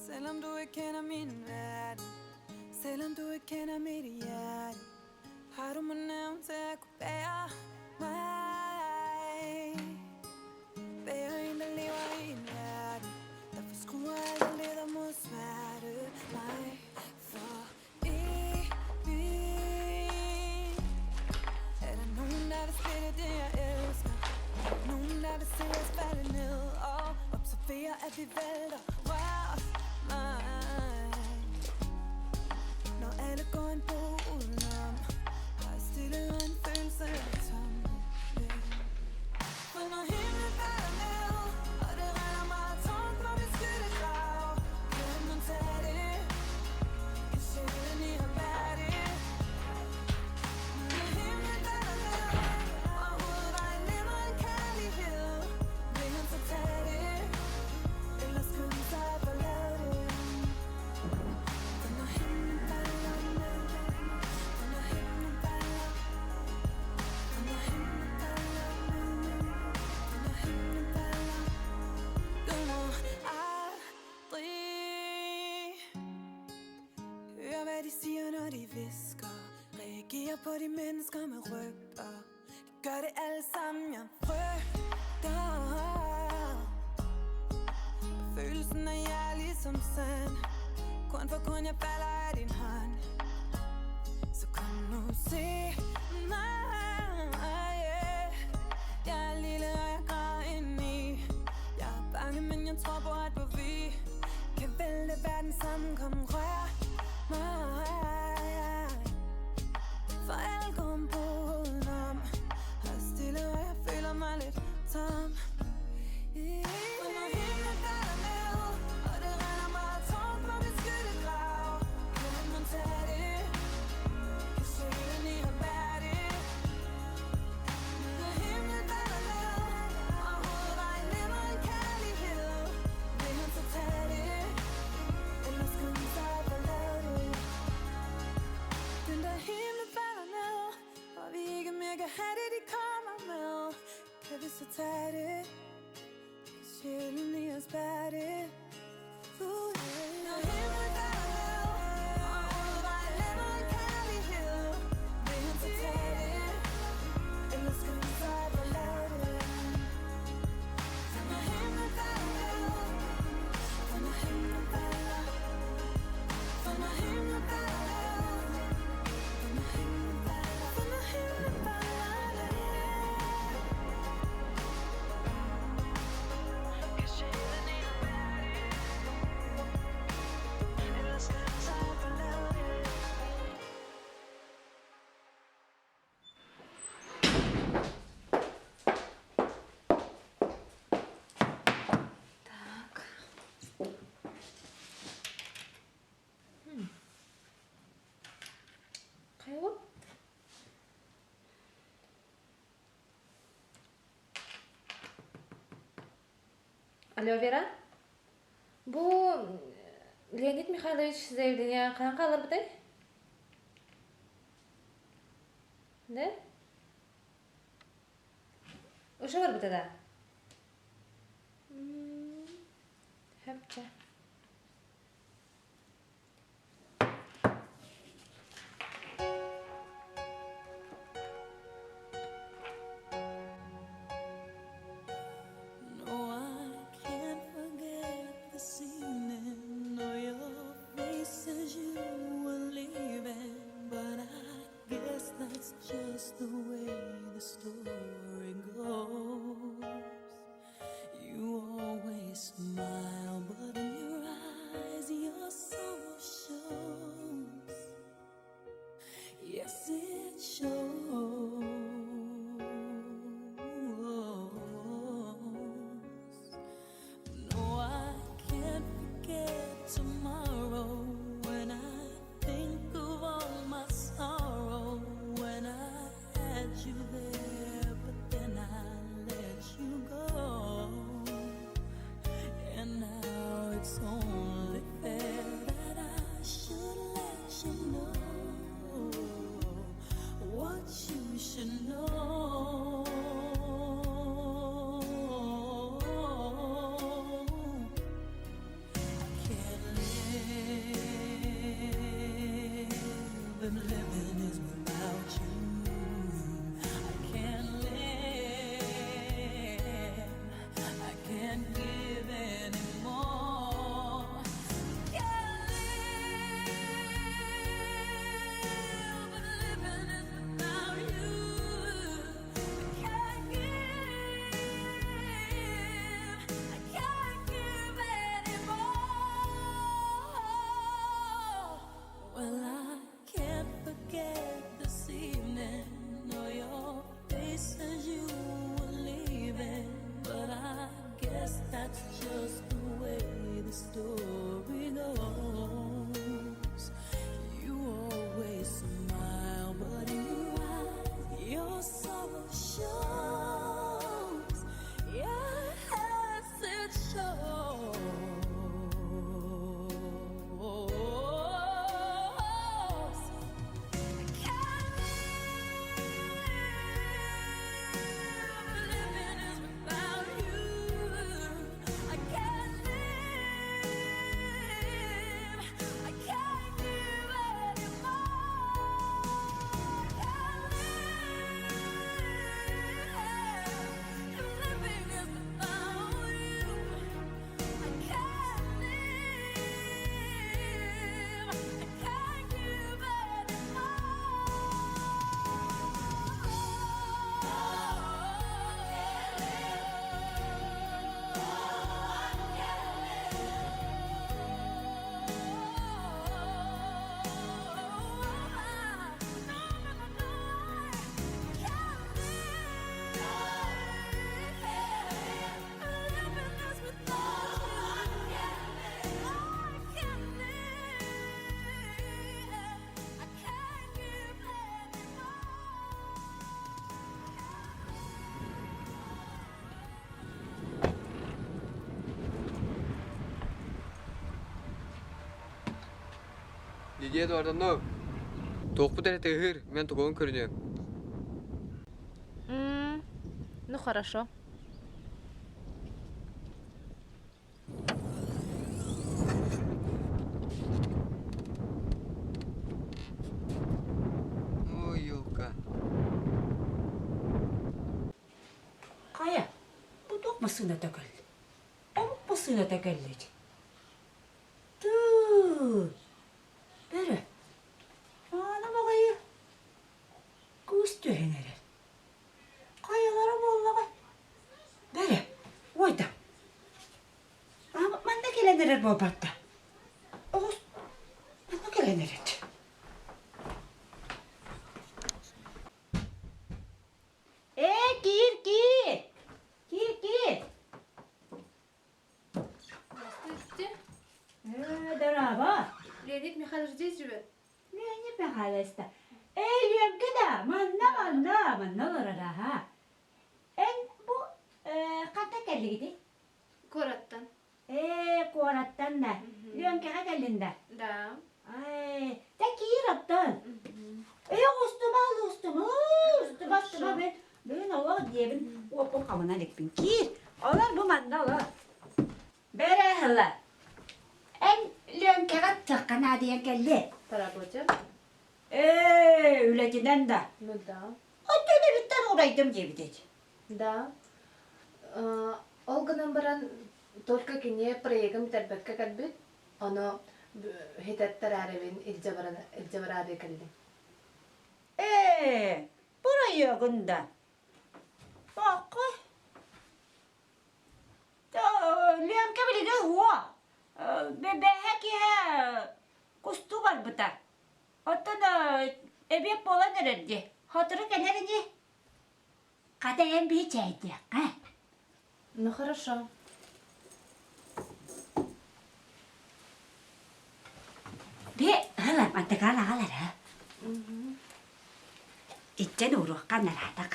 Selvom du ikke kender min verden Selvom du ikke kender mit hjerte Har du mon evnen til at kunne bære mig Bære en, der lever i en verden Der forskruer alt og leder mod smerte Mig for evigt Er der nogen, der vil splitte det, jeg elsker? Nogen, der vil se os falde ned Og observere, at vi vælter Rør mig Når alle går en bro udenom Har jeg stille og en følelse af tomhed For når himlen falder ned Og det regner meget tungt på min skyttegrav Kan man tage det? Kan sjælen i ham bære det? Når himlen falder ned Og hovedvejen lemmer en kærlighed Vil han så tage det? Eller skynde sig at forlade det? For når himlen falder ned For når himlen falder For når himlen falder ned For når himlen falder Du må aldrig Hør hvad de siger, når de hvisker Reagerer på de mennesker med rygter De gør det alle sammen, jeg frygter Følelsen af jeg er ligesom sand Korn for korn, jeg falder af din hånd Så kom nu, se mig yeah. Jeg er lille, og jeg græder indeni Jeg er bange, men jeg tror på, at vi Kan vælte verden sammen, kom rør mig For alle går en bro udenom Og stille, og jeg føler mig lidt tom For når himlen falder ned Так. Хайа Алло, Вера? Бу Леонид Михайлович заявление хаһан хаалларбытай? Да? Уже барбыта да? Хөпчө. No, I can't forget this evening or your face as you were leaving. But I guess that's just the way the story goes. You always smile, but in your eyes, your sorrow shows. Yes, it shows. No, I can't forget tomorrow when I think of all my sorrow when I had you there, but then I let you go. And now it's only fair that I should let you know what you should know. I can't live if living is without you. I can't live. I can't give anymore. Can't live, but living is without you. I can't give. I can't give anymore. Well, I can't forget this evening or your face as you were leaving. But I guess that's just the way the story goes. You always smile, but in your eyes, your sorrow shows. Yes, it shows. I can't live. Living is without you. I can't live. I can't give anymore. Can't live. Living is without you. I can't live. I can't give Лидия Эдуардовна, туохпут эрэ тыаһыыр, мин тугун көрүнүөм. Ну хорошо. массыыната кэллэ? Омук массыыната кэллэ дии. Тыы, бөрө, аана баҕайы кыыс түһэн эрэр. Хайалара буоллаҕай? Бэрэ, уойда. Манна кэлэн эрэр буолбатта. Оҕус манна кэлэн эрэр. Ээ, киир, киир! Киир, киир! Здравствуйте. Ээ, дорообо. Леонид Михайлович здесь живет? Леонид Михайлович Ээ, Лүөҥкэ да, манна, манна, манна олорор, аха. Эн бу хантан кэллигитий? Куораттан. Ээ, куораттан да. Лүөҥкэҕэ кэллин да? Да. Ай, да киир оттон. Ээ, устума, устума, устума, устума, мен бүгүн олох диэбин уоппун хамынан иликпин. Киир, олор бу манна олор. Бэрэ Эн Лүөҥкэҕэ тахха наадыйан кэлли. По работе. Ээ, үлэтинэн да. Ну да. Оттон эбиттэн урайдым диэбит эти. Да. Ол гынан баран только кини проегын бүтэрбэккэ кэлбит. Ону хитэттэрээрэбин илдьэ баран илдьэ бараары кэллим. Ээ, проегын да. Бакка. Ленка билигин уо. Бэбэһэ киһэ кустуу барбыта. Оттон эбиэт буолан эрэр дии. Сотору кэлэр ини. Хата эн биһи чээйдиэххэ. Ну хорошо. Би ылар мантыкаан аҕалар а. Иччэн ууруохха нараатах.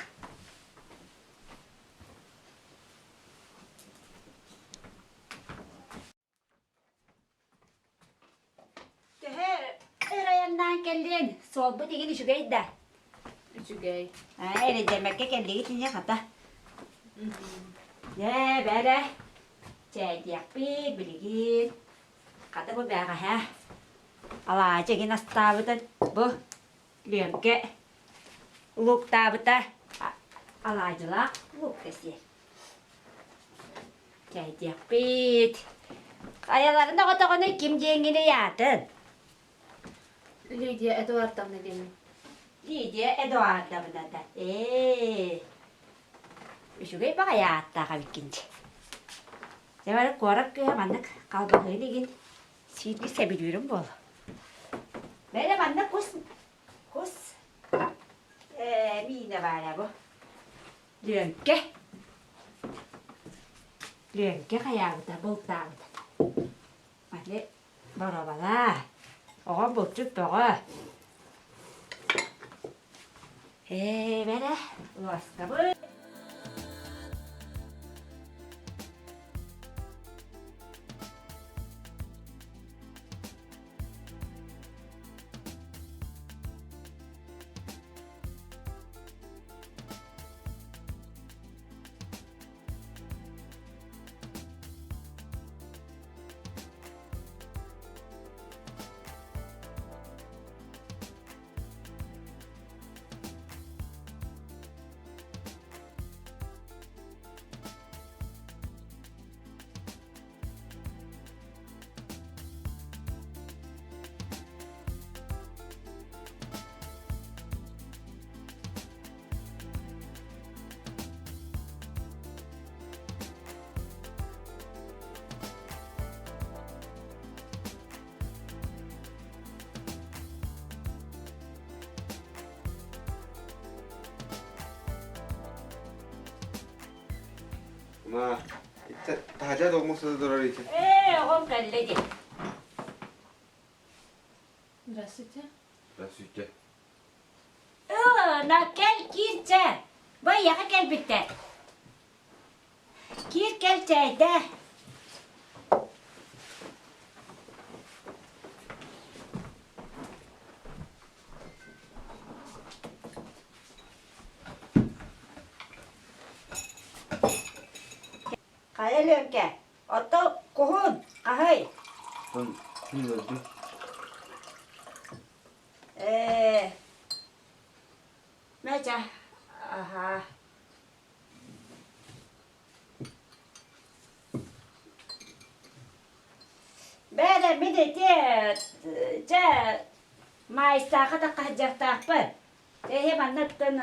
Төһө өр айаннаан кэллиэн, суолбут игин үчүгэй да? Үчүгэй. Аа, эрэйдэммэккэ кэллигит ини хата. Дьэ, бэрэ, чээйдиэхпит билигин. Хата бу бээҕэһээ. Алаадьы игин астаабытын бу Лүөҥкэ лууктаабыта алаадьылаах луукка сиэр. Чэйдиэхпит. Хайаларын оҕотоҕуна ким диэҥҥиний аатын? Лидия Эдуардовна диэммин. Лидия Эдуардовна да. Ээ. Үчүгэй баҕайы ааттаах эбиккин дии. Дьэ бары куорат кыыһа маннык халбаһыын игин сиирги сөбүлүүрүм буолуо. Бэрэ манна кус кус миинэ баара бу. Лүөҥкэ. Лүөҥкэ хайаабыта, бултаабыта. Маны боробалаа. Оҕом булчут бөҕө. Ээ, бэрэ, луоскабыт. Ма, таһдьа долмус турар ити. Ээ, оҕом кэллэ дии. Здравствуйте. Здравствуйте. На кэл киир чэ. Байаха кэлбиттэр. Киир кэл чээйдэ. Хайа Лүөҥкэ, оттон куһун хаһый? Күн Ээ, мэчэ, аха. Эрэ мин ити чэ маайыстаахха таххаһыдьахтаахпын. Эһи маннаттан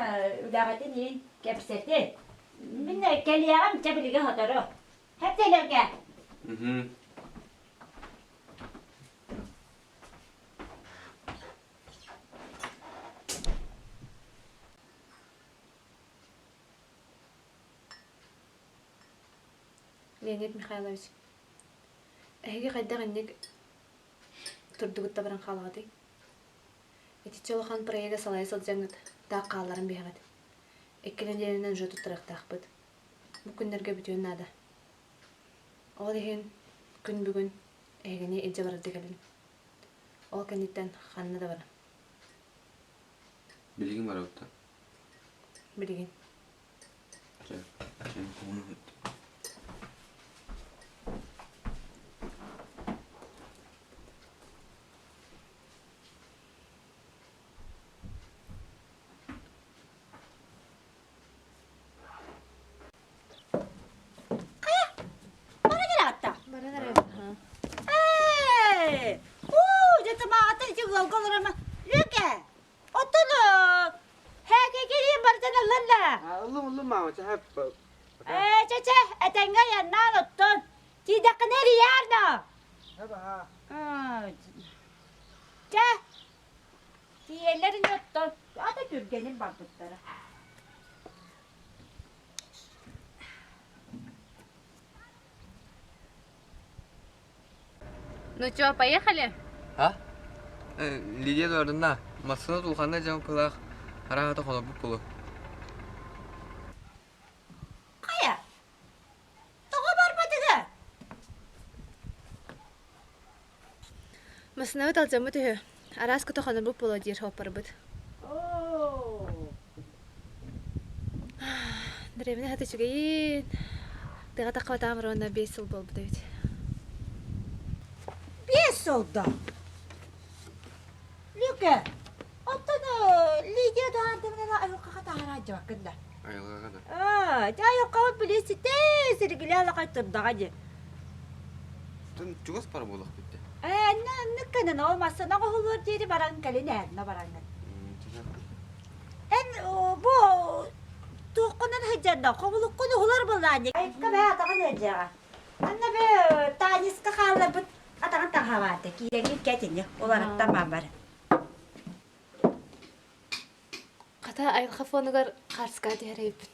үлэҕитин иһин кэпсэтин. Мин кэлиэҕим чэ билигин сотору. Хэптэлэргэ. Леонид Михайлович, эһиги хайдах инник турдугут да баран хаалаҕытый? Итиччэ улахан проега салайа сылдьаҥҥыт таах хаалларан биһэҕит. Икки нэдиэлэнэн уже туттарыахтаахпыт. Бу күннэргэ бүтүөн наада. Ол иһин күн бүгүн эһигини илдьэ барарда кэллим. Ол кэнниттэн ханна да баран. Билигин барабыт да? Билигин. Чэ, чэ, Хайа, баран эрэ Баран эрэ. Ээ, уу, дьэ тымаҕата ити ыалга олоромо. Лүкэ, оттон һээкэкириин барытын ыллын да. Ыллым, ыллым, маама, чэ, Ээ, чэ, чэ, этэҥҥэ айаннаан оттон. Тиийдэххинэ эрийээр да. Чэ, тиийэллэрин оттон, ата түргэнин барбыттара. Ну чё, поехали? А? Лидия Эдуардовна, массыына тулханна дьон кылаах арааһата хонорбут буолуо. Хайа, тоҕо барбатыга? Массыынабыт алдьаммыт үһү. Араас кута хонорбут буолуо диир оппарбыт. Древний хата үчүгэйин. Тыаҕа таххабатаҕым уонна 5 сыл буолбут эбит. 5 сыл да? Люка, оттон Лидия Эдуардовна айылҕаҕа таһараадьыбаккын да? Айылҕаҕа да? Аа, дьэ айылҕабыт билииситэ сиргилээн алакай турдаҕа дии. Оттон чугас пара буолуохпут дии. Ээ, оннук гынан ол массыына оҥоһуллуор диэри баран кэлин эһэрнэ бараҥҥын. Эн бу туоххунан сылдьарда, хобулуккун уһулар былаанньык. Айыкка бээ атаҕын ыалдьыаҕа. Анна бээ Таниска хаалларбыт атаҕын таһаабаата. Киирэҥҥин кэтини, уларыттан бааммар. Хата айылҕа фонугар хаарска түһэр эбиппин.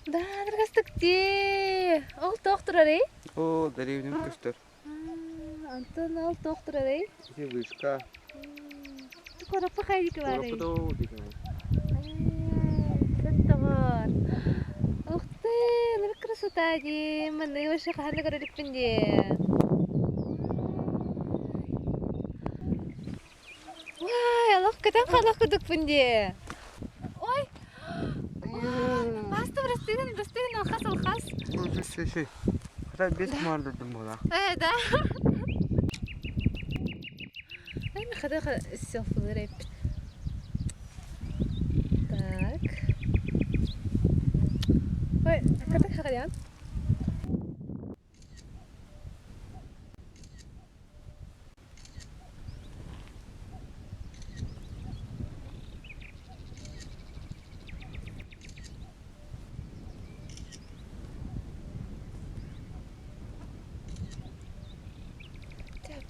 Да, дыргастыкти. Ол тоқ турарый? О, дэриэбинэм көстөр. Антон ол тоқ турарый? Ити вышка. Кораппа хайдик барый? Кораппа да дикин. Саттоҕор. Ух ты, ну красота дии. Манны вообще хаһан да көрө дии. Уай, олох көтөн хаалах курдукпун дии. Ой! Баста бырастыгын, бырастыгын, алхас, алхас. Шүй, шүй. Хата бес мардырдым була. Э, да. Ай, хата селфилер эппит. Так. Ой, хата хагаян.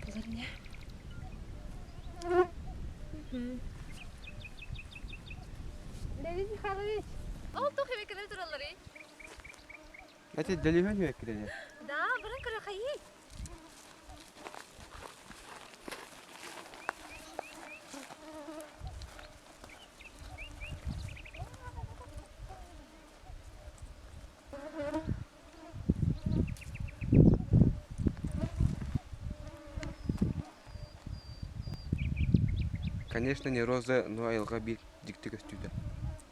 Булар не? Леонид Михайлович, ол туох эбекелер туралларый? Эти дэлиһэн үөккирэ. Да, барын көрө хайый. Конечно, не роза, но айылҕа биир дьикти көстүүтэ.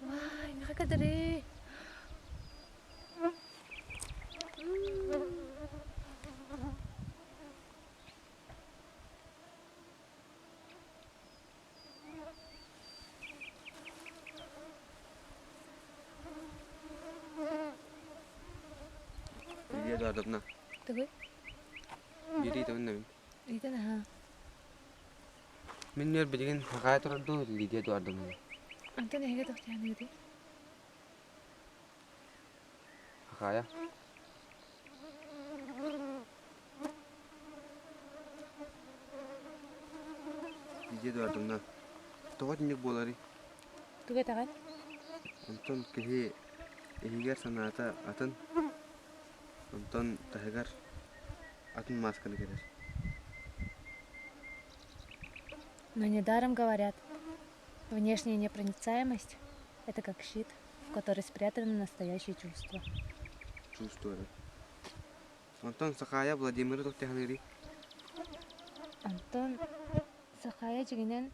Вай, миха кадыры. Лидия Эдуардовна. Тугуй? Бири тонна. Ыйтан аха. Мин нөр билигин хакая турар дуу Лидия Эдуардовна. Антон эһиги тохтяныгыты. Хакая. Лидия Эдуардовна. Тоҕо итинник буоларый? Тугу этэҕин? Онтон киһи иһигэр санаата атын, онтон таһыгар атын маасканы кэтэр. Но недаром говорят, внешняя непроницаемость – это как щит, в который спрятаны настоящие чувства. Чувство Онтон Сахая Владимиры туохтаһаныырый? Антон Сахая дьиҥинэн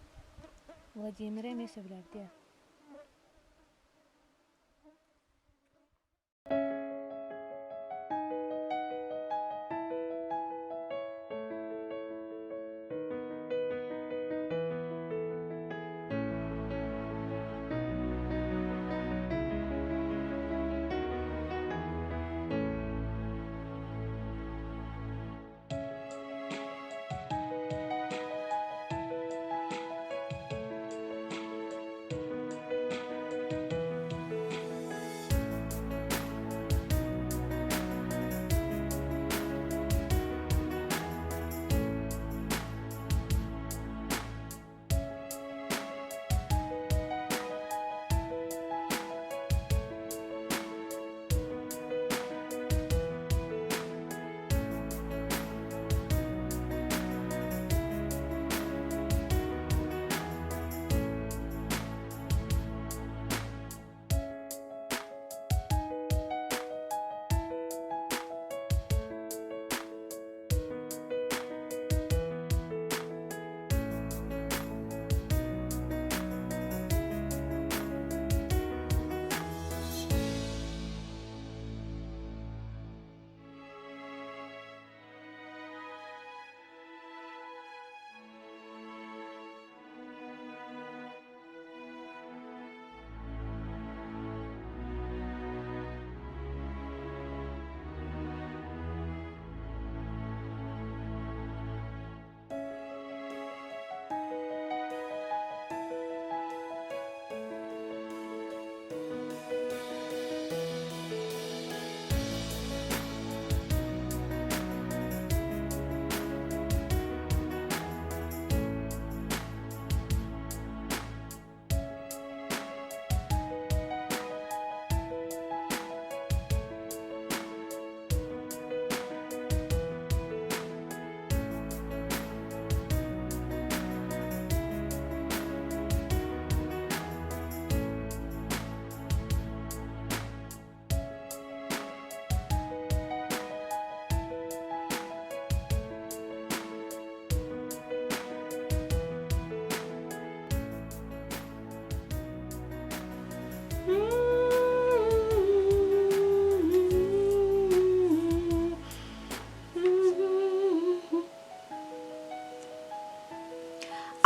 Владимиры эмиэ сөбүлээбитэ.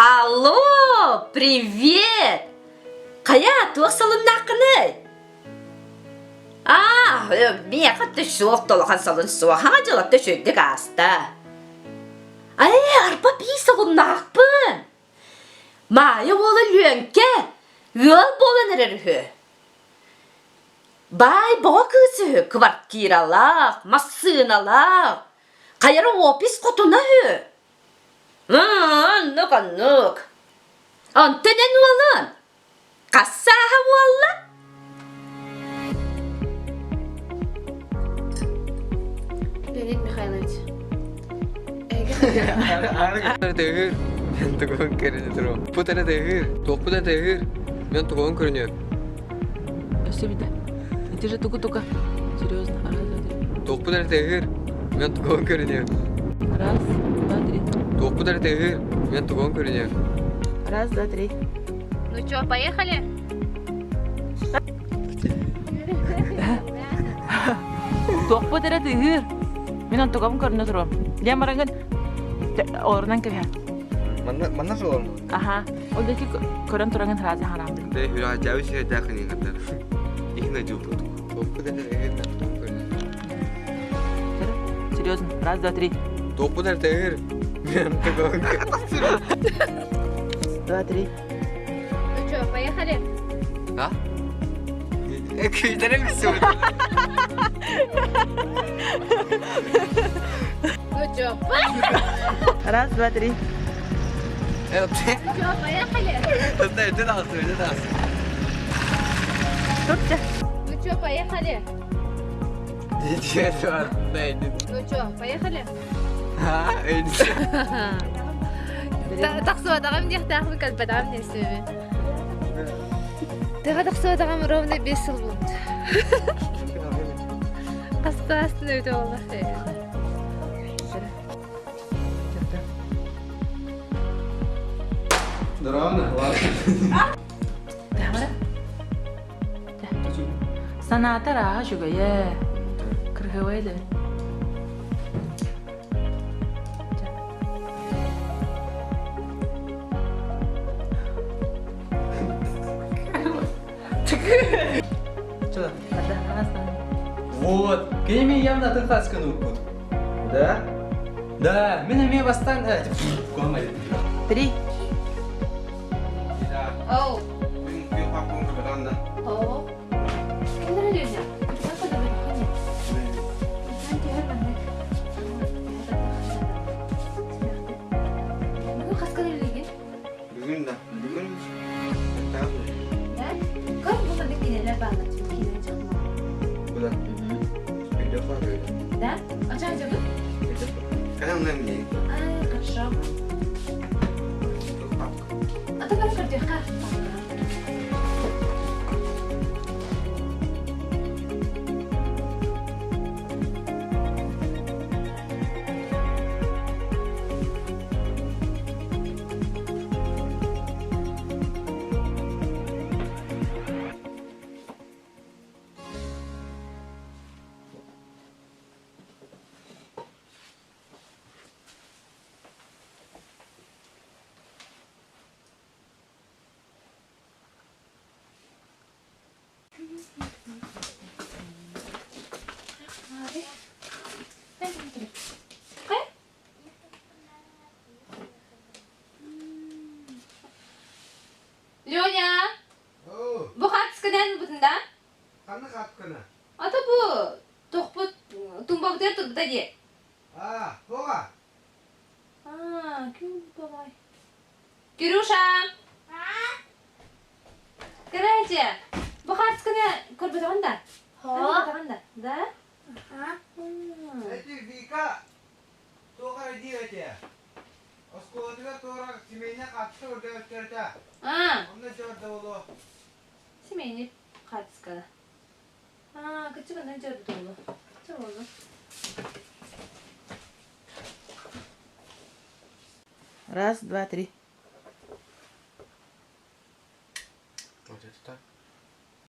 Алло, привет! Хайа, туох салыннааххыный? Аа, миэхэ суох толохан салын суох, хаҥа дьылатта үчүгэйдик ааста. Ээ, арба бии салыннаахпын. Маайа уола Лүөҥкэ ыал буолан эрэр үһү. Баай боҕо кыыс үһү, квартиралаах, массыыналаах, хайара офис хотуна үһү. Оннук, оннук. Онтон эн уолун? Хас сааһа буолла? Леонид Михайлович. Тыгыр. Мен тугун көрүнө туру. Пут эрэ тыгыр. Туохпут эрэ тыгыр. Мен тугун көрүнүөм. Өссө бите. Ити же туку-тука. Серьезно. Раз, два, три. Туохпут эрэ тыгыр. Мен тугун көрүнүөм. Раз, два, три. Туохпут эрэ тыгыр. Мен тугун көрүнүөм. Раз, два, три. Ну чё, поехали? Туохпут эрэ тыгыр. Мин онтугабын көрүнэ туруом. Диэн бараҥҥын олорунан кэбиһэ. Манна манна солорун. Аха. Ол диэки көрөн тураҥын сразу хараам. Тэ хүрээчээби сирэйдээх иниҥаттар. Ихна жуупут. Туохпут эрэ тыгыр. Серьезно. Раз, два, три. Туохпут эрэ тыгыр. Мен тугун Два, три. Ну чё, поехали? А? Күйдерем Ну чё, Раз, два, три. Ну чё, поехали? Турча. Ну чё, поехали? Ну чё, поехали? Тахсыбатаҕым диэхтээхпин кэлбэтэҕим диэсэбин. Төһө тахсыбатаҕым ровно 5 сыл буолбут. Хастаастын өтө буолла. Здорово, ладно. Санаата арааһа үчүгэйэ. Кыргыбай да. Что? Вот, кини явно атын хасканы укпут. Да? Да, мин эмиэ бастаан Три. Оу. Оо. Кимдэр өлүөнэ? Бүгүн хаска үлэлиигин? Бүгүн да. Бүгүн Да? Көр бу маннык кинилэр бааллар киинэ чахма. Куда? Да? А что это Когда мы мне? А, хорошо. А то бары көрдүөххэ. Леня! Бу хаартысканан бутун да? Ханна хаартыскана? Ата бу тохпут тумбабытыгар турбута дии. А, туга? А, күн бабай. Кирюша! Короче, бу хаартысканы көрбөтөҕүн да? Көрбөтөҕүн да? Да? Эти Вика туох эрэ диир этэ. Оскуолатыгар туора семейнэй хаартыска көрдөбүттэрэ. Онно дьорда буолуо. Семейный хаартысканы. А, кыччык онно дьорда буолуо. Чэ буолуо. Раз, два, три. Вот это так.